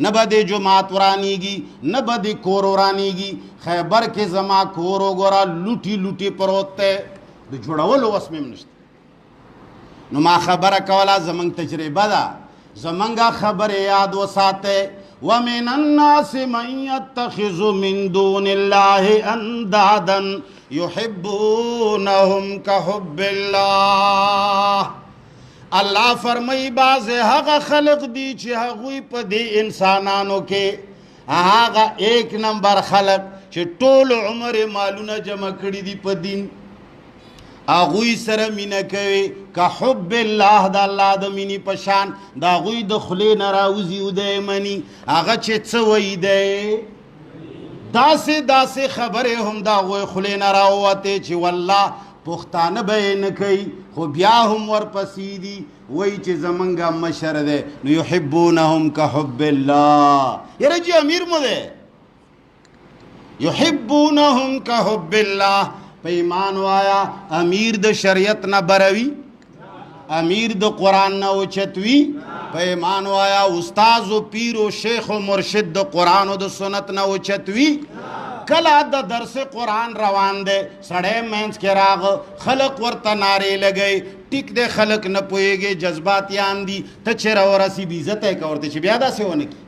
نه به دې جومات ورانیږي، نه به دې کور ورانیږي. خیبر کې زما کور وګوره، لوټي لوټي پروت دی، د جوړولو وس مې هم نشته. نو ما خبره کوله، زمونږ تجربه ده، زمونږ خبرې یاد وساته. ومن الناس من يتخذ من دون الله اندادا يحبونهم كحب الله. الله فرمای، باز هغه خلق دي چې هغوی په دې انسانانو کې هغه 1 نمبر خلق چې ټول عمر مالونه جمع کړي دي، په دین هغوی سره مینه کوي که حب الله، د الله د مینې په شان. د هغوی د خولې نه راوځي او دی مني، هغه چې څه وایي دی. داسې داسې خبرې هم د هغوی خولې نه راووتې چې والله پښتانه به یې نه کوي، خو بیا هم ورپسې دي، وایي چې زمونږ مشر دی. نو یحبونهم کحب الله، یاره جي امیر مو دی، یحبونهم کحب الله. په ایمان وایا امیر د شریعت نه بروي، امیر د قرآن نه اوچتوي. په ایمان وایا استاد او پیر او شیخ او مرشد د قرآن او د سنت نه اوچتوي. کله د درس قرآن روان دی، سړی منځ کې راغ، خلق ورته نارې لګوي، ټیک دی خلق نه پوهېږي، جذباتیان دي، ته چې راورسي بې عزته یې که ورته چې بیا داسې ونه کړي.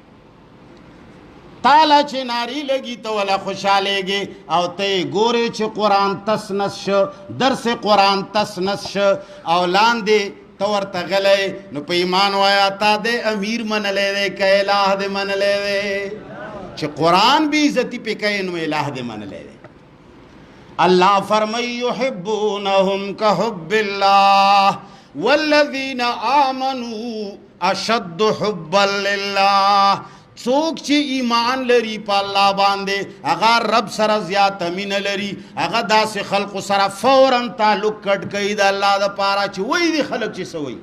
تاله چې ناری لګي ته ولا خوشحالېږې، او ته یې ګورې چې قرآن تس نس شه، درس قرآن تس نس شه، او لاندې ته ورته غلی. نو په ایمان وایا تا دی امیر منلی دی که الہ دی منلی دی؟ چې قرآن بې عزتي پې کوې نو الہ دی منلی دی. الله فرمایي یحبونهم کحب الله والذین آمنوا اشد حبا لله. څوک چې ایمان لري په الله باندې، هغه رب سره زیاته مینه لري، هغه داسې خلقو سره فوراً تعلق کټ کوي د الله دپاره چې وایي دي خلک چې څه وایي.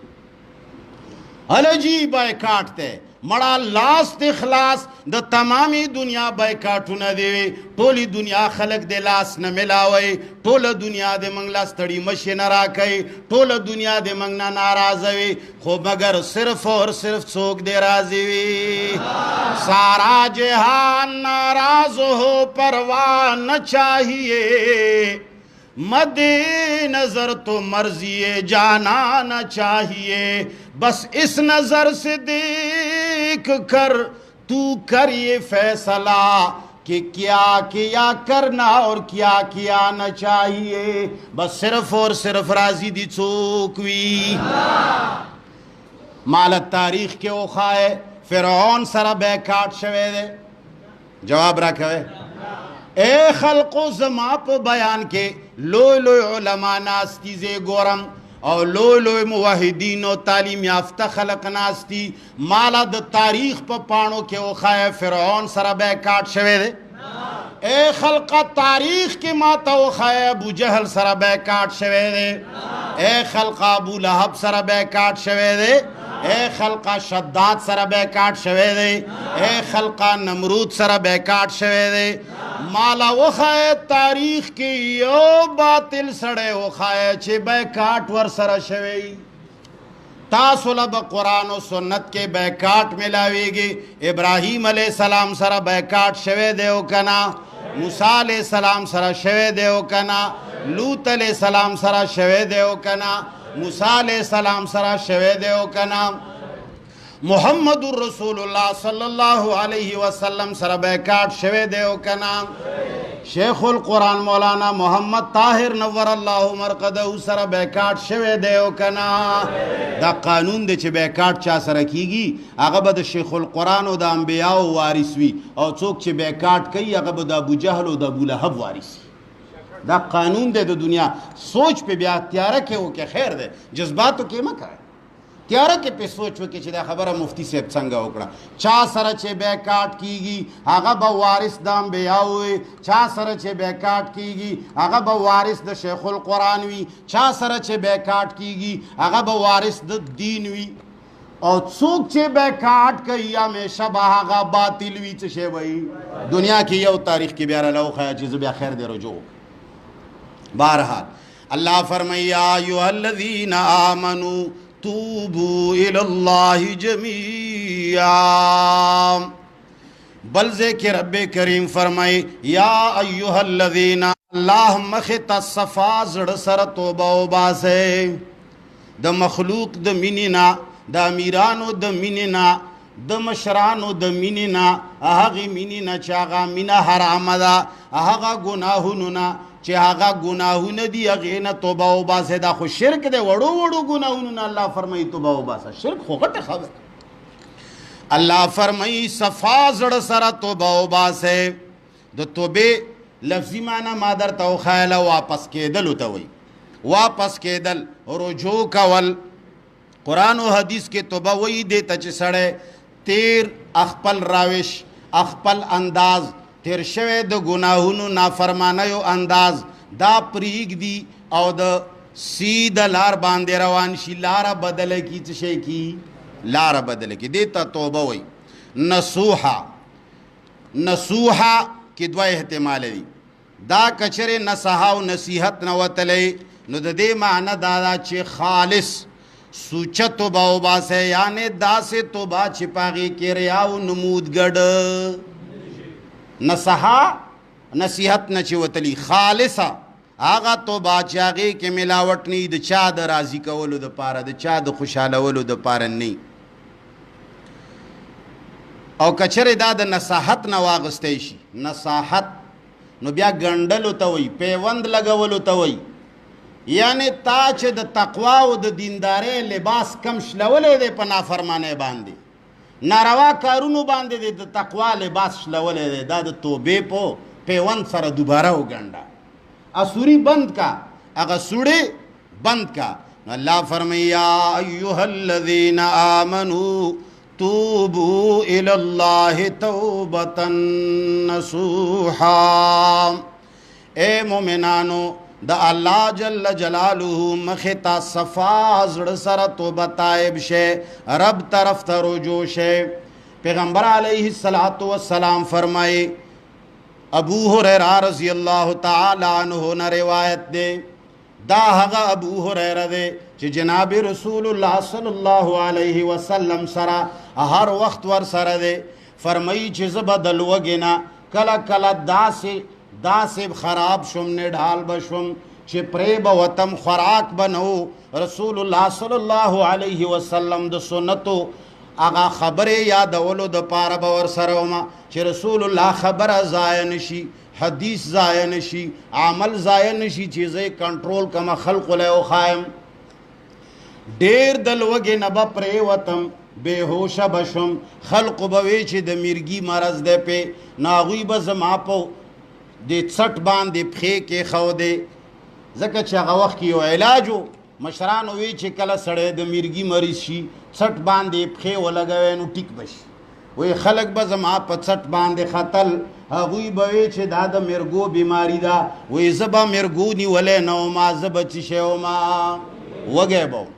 هله جي بایکاټ دی، مړه لاس دې خلاص، د تمامې دنیا بایکاټونه دی وي، ټولې دنیا خلک دې لاس نه ملاوي، ټوله دنیا دې موږ له ستړي مشي نه راکوي، ټوله دنیا دې موږ نه ناراضه وي، خو مګر صرف اور صرف څوک دې راضي وي. سارا جهان ناراض هو پروا نه چاهیے، مد نظر تو مرضی جانا نہ چاہیے، بس اس نظر سے دیکھ کر تو کر یہ فیصلہ کہ کیا کیا کرنا اور کیا کیا نہ چاہیے. بس صرف اور صرف راضی دی څوک وی. مال تاریخ کې وښایه فرعون سره بایکاټ شوی دی؟ جواب راکوي. اے خلقو زما په بیان کې لوی لوی علما ناست دي، زه ګورم، او لوی لوی موحدین او تعلیم یافته خلق ناست دي. مالا د تاریخ په پاڼو کې وښایه فرعون سره بایکاټ شوی دی؟ اے خلقه تاریخ کې ما ته وښایه ابو جهل سره بایکاټ شوی دی؟ اے خلقه ابو لهب سره بایکاټ شوی دی؟ اے خلقه شداد سره بایکاټ شوی دی؟ اے خلقه نمرود سره بایکاټ شوی دی؟ مالا وښایه تاریخ کې یو باطل سړی وښایه چې بایکاټ ورسره شوی. تاسو له به قرآن او سنت کې بایکاټ ملاویږي. ابراهیم علیه السلام سره بایکاټ شوی دی او که نه؟ موسی علیه السلام سره شوی دی او که نه؟ لوط علیه السلام سره شوی دی او که نه؟ موسی علیه السلام سره شوی دی او که نه؟ محمد رسول الله صلی الله علیه وسلم سره بایکاټ شوی دی او که نه؟ شیخ القرآن مولانا محمد طاهر نور الله مرقده سره بایکاټ شوی دی او که نه؟ دا قانون دی چې بایکاټ چا سره کیږي هغه به د شیخ القرآن او د انبیاو وارث وي، او څوک چې بایکاټ کوي هغه به د ابو جهل او د ابو لهب وارث وي. دا قانون دی د دنیا. سوچ پې بیا تیاره کې وکړې خیر دی، جذباتو کې مه کوه، تیاره کې پې سوچ وکړې چې دا خبره مفتی صاحب څنګه وکړه. چا سره چې بایکاټ کیږي هغه به وارث د انبیاو وي، چا سره چې بایکاټ کیږي هغه به وارث د شیخ القرآن وي، چا سره چې بایکاټ کیږي هغه به وارث د دین وي، او څوک چې بایکاټ کوي همیشه به هغه باطل وي. څه شی وایي دنیا کې یو تاریخ کې بیا راله وښیه چې زه بیا خیر دی رجوع وکړم. بہرحال الله فرمایي یا ایها الذین آمنو توبوا الی الله جميعا. بل ځای کې رب کریم فرمایي یا ایها الذین، الله مخې ته صفا زړه سره توبه وباسئ، د مخلوق د مینې نه، د امیرانو د مینې نه، د مشرانو د مینې نه، هغې مینې نه چې هغه مینه حرامه ده، هغه ګناهونو نه چې هغه ګناهونه دي هغې نه توبه وباسئ. دا خو شرک دی، وړو وړو ګناهونو نه الله فرمایي توبه وباسه. شرک خو غټه خبره. الله فرمایي صفا زړه سره توبه وباسئ. د توبې لفظي معنا ما درته وښیله، واپس کېدلو ته وایي، واپس کېدل، رجوع کول. قرآن او حدیث کې توبه وایي دې ته چې سړی تیر خپل راوش، خپل انداز تیر شوی د ګناهونو نافرمانیو انداز دا پریږدي او د سیده لار باندې روان شي، لاره بدله کی، څه شی کی؟ لاره بدله کی، دې ته توبه وایي. نصوحه، نصوحه کې دوه احتمال دي. دا کچره نصحه او نصیحت نه وتلی نو د دې معنی دا ده چې خالص سوچه توبه وباسه، یعنې داسې توبه چې په هغې کې ریا او نمود ګډ. نصحه نصیحت نه چې وتلی، خالصه هغه توبه چې هغې کې ملاوټ نه، د چا د راضي کولو دپاره، د چا د خوشحالولو دپاره نه. او کچرې دا د نصاحت نه واغستی شي، نصاحت نو بیا ګنډلو ته وایي، پیوند لګولو ته وایي، یعنې تا چې د تقوا او د دیندارۍ لباس کم شلولی دی په نافرمانۍ باندې، ناروا کارونو باندې دی د تقوا لباس شلولی دی، دا د توبې په پیوند سره دوباره وګنډه، اسوری بند کا، هغه سوړې بند کا. نو الله فرمایي یا ایها الذین آمنو توبوا الی الله توبة نصوحا. اے مومنانو د الله جل جلاله مخې ته صفا زړه سره توبه تائب شئ، رب طرف ته رجوع شئ. پیغمبر علیه الصلاة والسلام فرمایي، ابو هریره رضی الله تعالی عنہ نه روایت دی، دا هغه ابو هریره دی چې جناب رسول الله صلی الله علیه وسلم سره هر وخت ور سره دی. فرمایي چې زه به د لوږې نه کله کله داسې خراب شوم، نډال به شوم چې پرې به وتم، خوراک به نه و. رسول الله صلی الله علیه وسلم د سنتو هغه خبرې یادولو دپاره به ورسره وم چې رسول الله خبره ضایع نه شي، حدیث ضایع نه شي، عمل ضایع نه شي، چې زه یې کنټرول کړم، خلقو له یې وښایم. ډېر د لوږې نه به پرېوتم، بېهوشه به شوم، خلقو به وی چې د مرګي مرض دی پې، نو هغوی به زما په دې څټ باندې پښې کېښودې، ځکه چې هغه وخت کې یو علاج و. مشرانو وی چې کله سړی د مرګي مریض شي څټ باندې پښې ولګوي نو ټیک به شي. وی خلک به زما په څټ باندې ختل، هغوی به وی چې دا د مرګو بیماری ده، وی زه به مرګو نیولی نه وم، زه به څه شی وم، وږی به وم.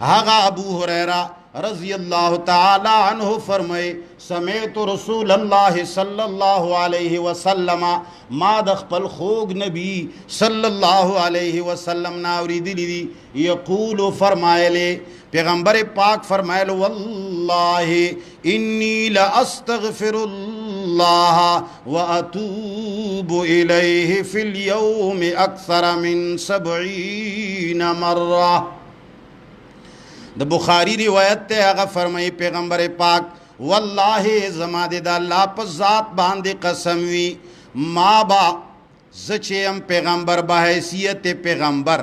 هغه ابو هریره رضی الله تعالی عنہ فرمای، سمعت رسول الله صلی الله علیه وسلم، ما د خپل خوږ نبی صلی الله علیه وسلم نه اوریدلی دي، یقول فرمایلی، پیغمبر پاک فرمایل، والله انی لاستغفر الله واتوب الیه فی اليوم اکثر من 70 مره. د بخاری روایت ته هغه فرمایي پیغمبر پاک، والله زما د الله په ذات باندې قسم وي، ما با زه چې یم پیغمبر به حیثیت پیغمبر،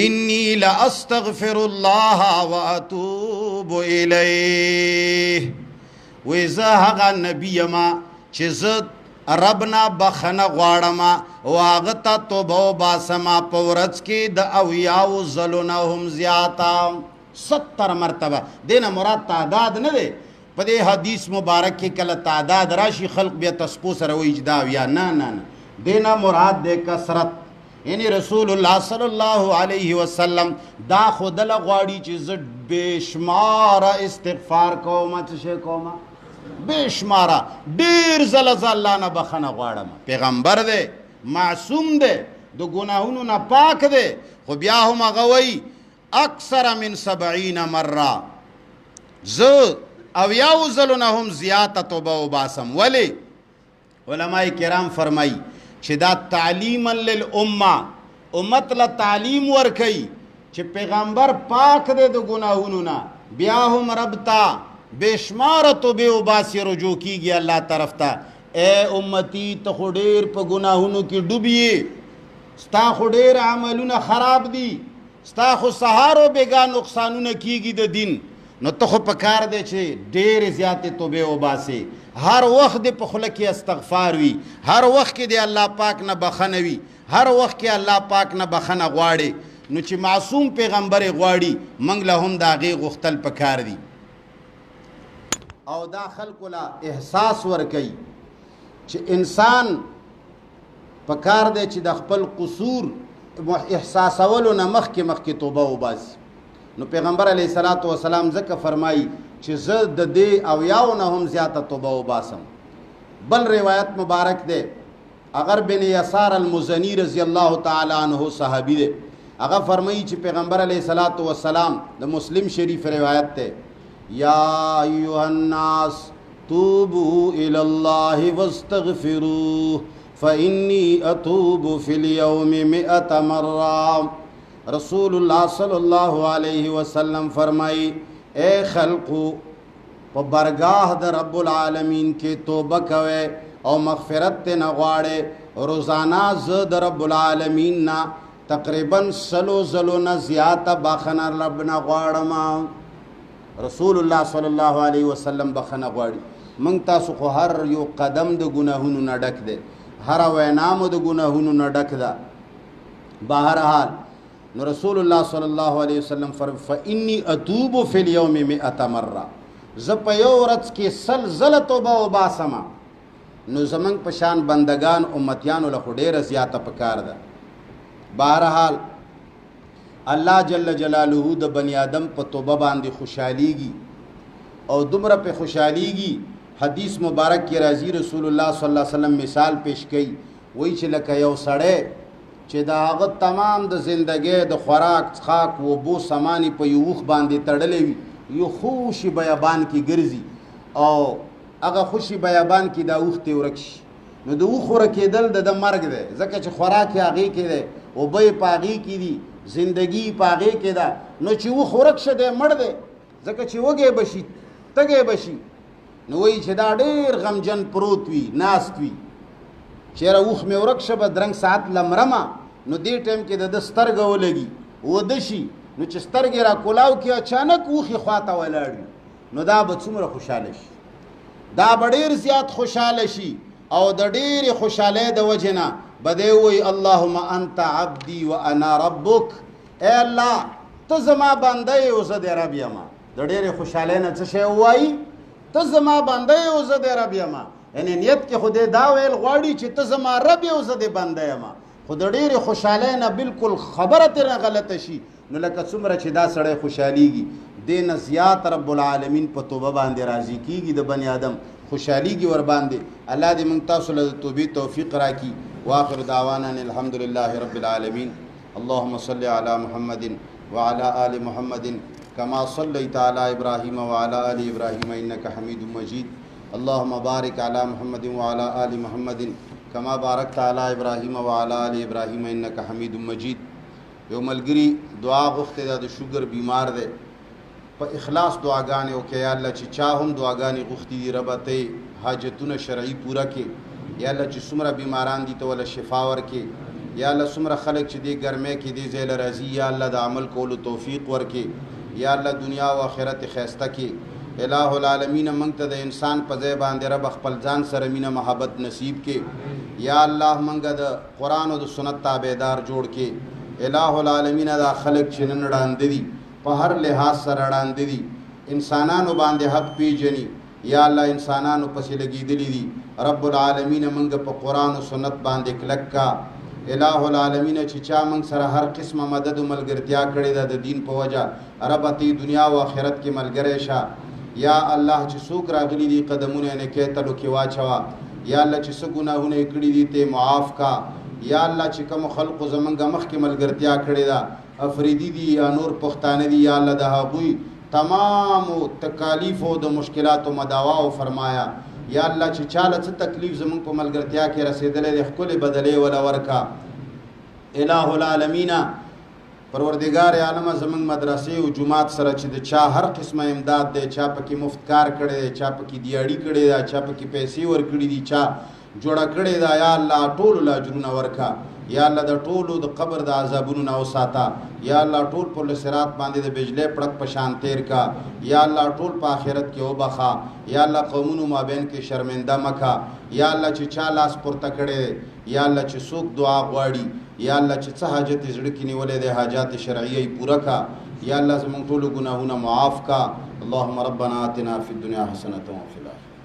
انی لاستغفر الله واتوب الیه، وی زه هغه نبی یم چې زه رب نه بخښنه غواړم او هغه ته توبه وباسم په ورځ کې د 70 ځلو نه هم زیاته، 70 مرتبه. دې نه مراد تعداد نه دی. په دې حدیث مبارک کې کله تعداد راشي خلق بیا تسپو سره وایي چې دا 70، نه نه نه، دې نه مراد دی کثرت. یعنی رسول الله صلی الله علیه وسلم دا خودله غواړي چې زه بېشماره استغفار کوم، څه شی کوم؟ بېشماره، ډېر ځله زه الله نه بخښنه غواړم. پیغمبر دی، معصوم دی، د ګناهونو نه پاک دی، خو بیا هم هغه وایي اکثر من 70 مره، زه 70 ځلو نه هم زیاته توبه وباسم. ولې؟ علماء کرام فرمایي چې دا تعلیما للامه، امت له تعلیم ورکوي چې پیغمبر پاک دی د ګناهونو نه، بیا هم رب ته بېشماره توبې وباسي، رجوع کیږي الله طرف ته. اے امتی، ته خو ډېر په ګناهونو کې ډوب یې، ستا خو ډېر عملونه خراب دي، ستا خو سهار او بېګا نقصانونه کیږي د دین، نو ته خو په کار دی چې ډېرې زیاتې توبې وباسې، هر وخت دې په خوله کې استغفار وي، هر وخت کې دې الله پاک نه بخښنه وي، هر وخت کې الله پاک نه بخښنه غواړې. نو چې معصوم پیغمبر یې غواړي، موږ له هم د هغې غوښتل په کار دي. او دا خلکو له احساس ورکوي چې انسان په کار دی چې د خپل قصور احساسولو نه مخکې مخکې توبه وباسي. نو پیغمبر علیه الصلاة والسلام ځکه فرمایي چې زه د دې اویاو نه هم زیاته توبه وباسم. بل روایت مبارک دی، اغر بن یسار المزنی رضی الله تعالی عنہ صحابي دی، هغه فرمایي چې پیغمبر علیه الصلاة والسلام، د مسلم شریف روایت دی، یا ایها الناس توبوا الی الله واستغفروه فإني أتوب في اليوم 100 مرة. رسول الله صلی الله علیه وسلم فرمایي اے خلقو، په برگاه د رب العالمین کې توبه کوئ او مغفرت ته نه غواړئ. روزانه زه د رب العالمین نه تقریبا 100 ځلو نه زیاته بخښنه رب نه غواړم. رسول الله صلی الله علیه وسلم بخښنه غواړي. موږ تاسو خو هر یو قدم د ګناهونو نه ډک دی، هره وینا مو د ګناهونو نه ډک ده. بهرحال نو رسول الله صلی الله علیه وسلم فرمایي فإني أتوب في اليوم 100 مرة، زه په یو ورځ کې 100 ځله توبه وباسم. نو زمونږ په شان بندگان امتیانو له خو ډېره زیاته پکار ده. بهرحال الله جل جلاله د بني آدم په توبه باندې خوشحالېږي او دومره پې خوشحالېږي. حدیث مبارک کې راځي، رسول الله صلی الله علیه وسلم مثال پیش کوي، وایي چې لکه یو سړی چې د هغه تمام د زندګۍ د خوراک څښاک اوبو سامان یې په یو اوښ باندې تړلی وي، یو خوشي بیابان کې ګرځي او هغه خوشي بیابان کې دا اوښ ترې ورک شي. نو د اوښ ورکېدل د ده مرګ دی، ځکه چې خوراک یې هغې کې دی، اوبه یې په هغې کې دي، زندګي یې په هغې کې ده. نو چې اوښ ورک شه دی مړ دی، ځکه چې وږی به شي، تږی به شي. نو وایي چې دا ډېر غمجن پروت وي، ناست وي، چېرې اوښ مې ورک شه به درنګ ساعت له مرمه. نو دې ټایم کې د ده سترګه ولګي، وده شي، نو چې سترګې را کولاو کړي اچانک اوښ یې خواته ولاړ وي، نو دا به څومره خوشحاله شي، دا به ډېر زیات خوشحاله شي. او د ډېرې خوشحالۍ د وجې نه به دی ووایي اللهم انت عبدي وانا ربک، ای الله ته زما بنده یې او زه دې رب یم. د ډېرې خوشحالۍ نه څه شی ووایي؟ ته زما بنده یې او زه دې رب یم. یعنې نیت کې خو دې دا ویل غواړي چې ته زما رب یې او زه دې بنده یم، خو د ډېرې خوشحالۍ نه بالکل خبره ترې غلطه شي. نو لکه څومره چې دا سړی خوشحالېږي، دې نه زیات رب العالمین په توبه باندې راضي کېږي، د بني آدم خوشحالېږي ورباندې. الله دې موږ تاسو له د توبې توفیق راکړي. واخر دعوانا ان الحمد لله رب العالمین. اللهم صل على محمد وعلى آل محمد كما صليت على إبراهيم وعلى آل إبراهيم إنك حميد مجيد. اللهم بارك على محمد وعلى آل محمد كما باركت على إبراهيم وعلى آل إبراهيم إنك حميد مجيد. یو ملګری دعا غوښتې ده، د شوګر بیمار دی، په اخلاص دعاګانې وکړه. یا الله چې چا هم دعاګانې غوښتې دي، ربه ته یې حاجتونه شرعي پوره کړې. یا الله چې څومره بیماران دي ته وله شفا ورکړې. یا الله څومره خلک چې دې ګرمۍ کې دې ځای له راځي، یا الله د عمل کولو توفیق ورکړې. یا الله دنیا او آخرت یې ښایسته کړې. الہ العالمین موږ ته د انسان په ځای باندې رب خپل ځان سره مینه محبت نصیب کړې. یا الله موږ د قرآن او د سنت تابعدار جوړ کړې. الہ العالمین دا خلک چې نن ړانده دي، په هر لحاظ سره ړانده دي، انسانانو باندې حق پیژني، یا الله انسانانو پسې لګېدلي دي. رب العالمین موږ په قرآن او سنت باندې کلک کا. الہ العالمین چې چا موږ سره هر قسمه مدد او ملګرتیا کړې ده د دین په وجه، رب ته دنیا او آخرت کې ملګری شه. یا الله چې څوک راغلي دي قدمونه یې نیکۍ تلو کې واچوه. یا الله چې څه ګناهونه یې کړي دي ته معاف کا. یا الله چې کومو خلقو زمونږ مخکې ملګرتیا کړې ده، افریدي دي یا نور پښتانه دي، یا الله د هغوی تمامو تکالیفو د مشکلاتو مداوا وفرمایا. یا الله چې چاله څه تکلیف زمونږ په ملګرتیا کې رسېدلی دی، ښکلې بدلې وله ورکا. الہ العالمین پروردګار عالم زمونږ مدرسې او جومات سره چې د چا هر قسمه امداد دی، چا پکې مفت کار کړی دی، چا پکې دیاړي کړې ده، چا پکې پیسې ورکړي دي، چا جوړه کړې ده، یا الله ټولو له اجرونه ورکا. یا الله د ټولو د قبر د عذابونو نه وساته. یا الله ټول پر صراط باندې د بجلی پړک په شان تیر کا. یا الله ټول په آخرت کې وبخا. یا الله قومونو مابین کې شرمنده مکا. یا الله چې چا لاس پورته کړی دی، یا الله چې څوک دعا غواړي، یا الله چې څه حاجت یې زړه کې نیولی دی، حاجات شرعیه یې پوره کا. یا الله زموږ ټولو ګناهونه معاف کا. اللهم ربنا آتنا فی الدنیا حسنة وفي الآخرة.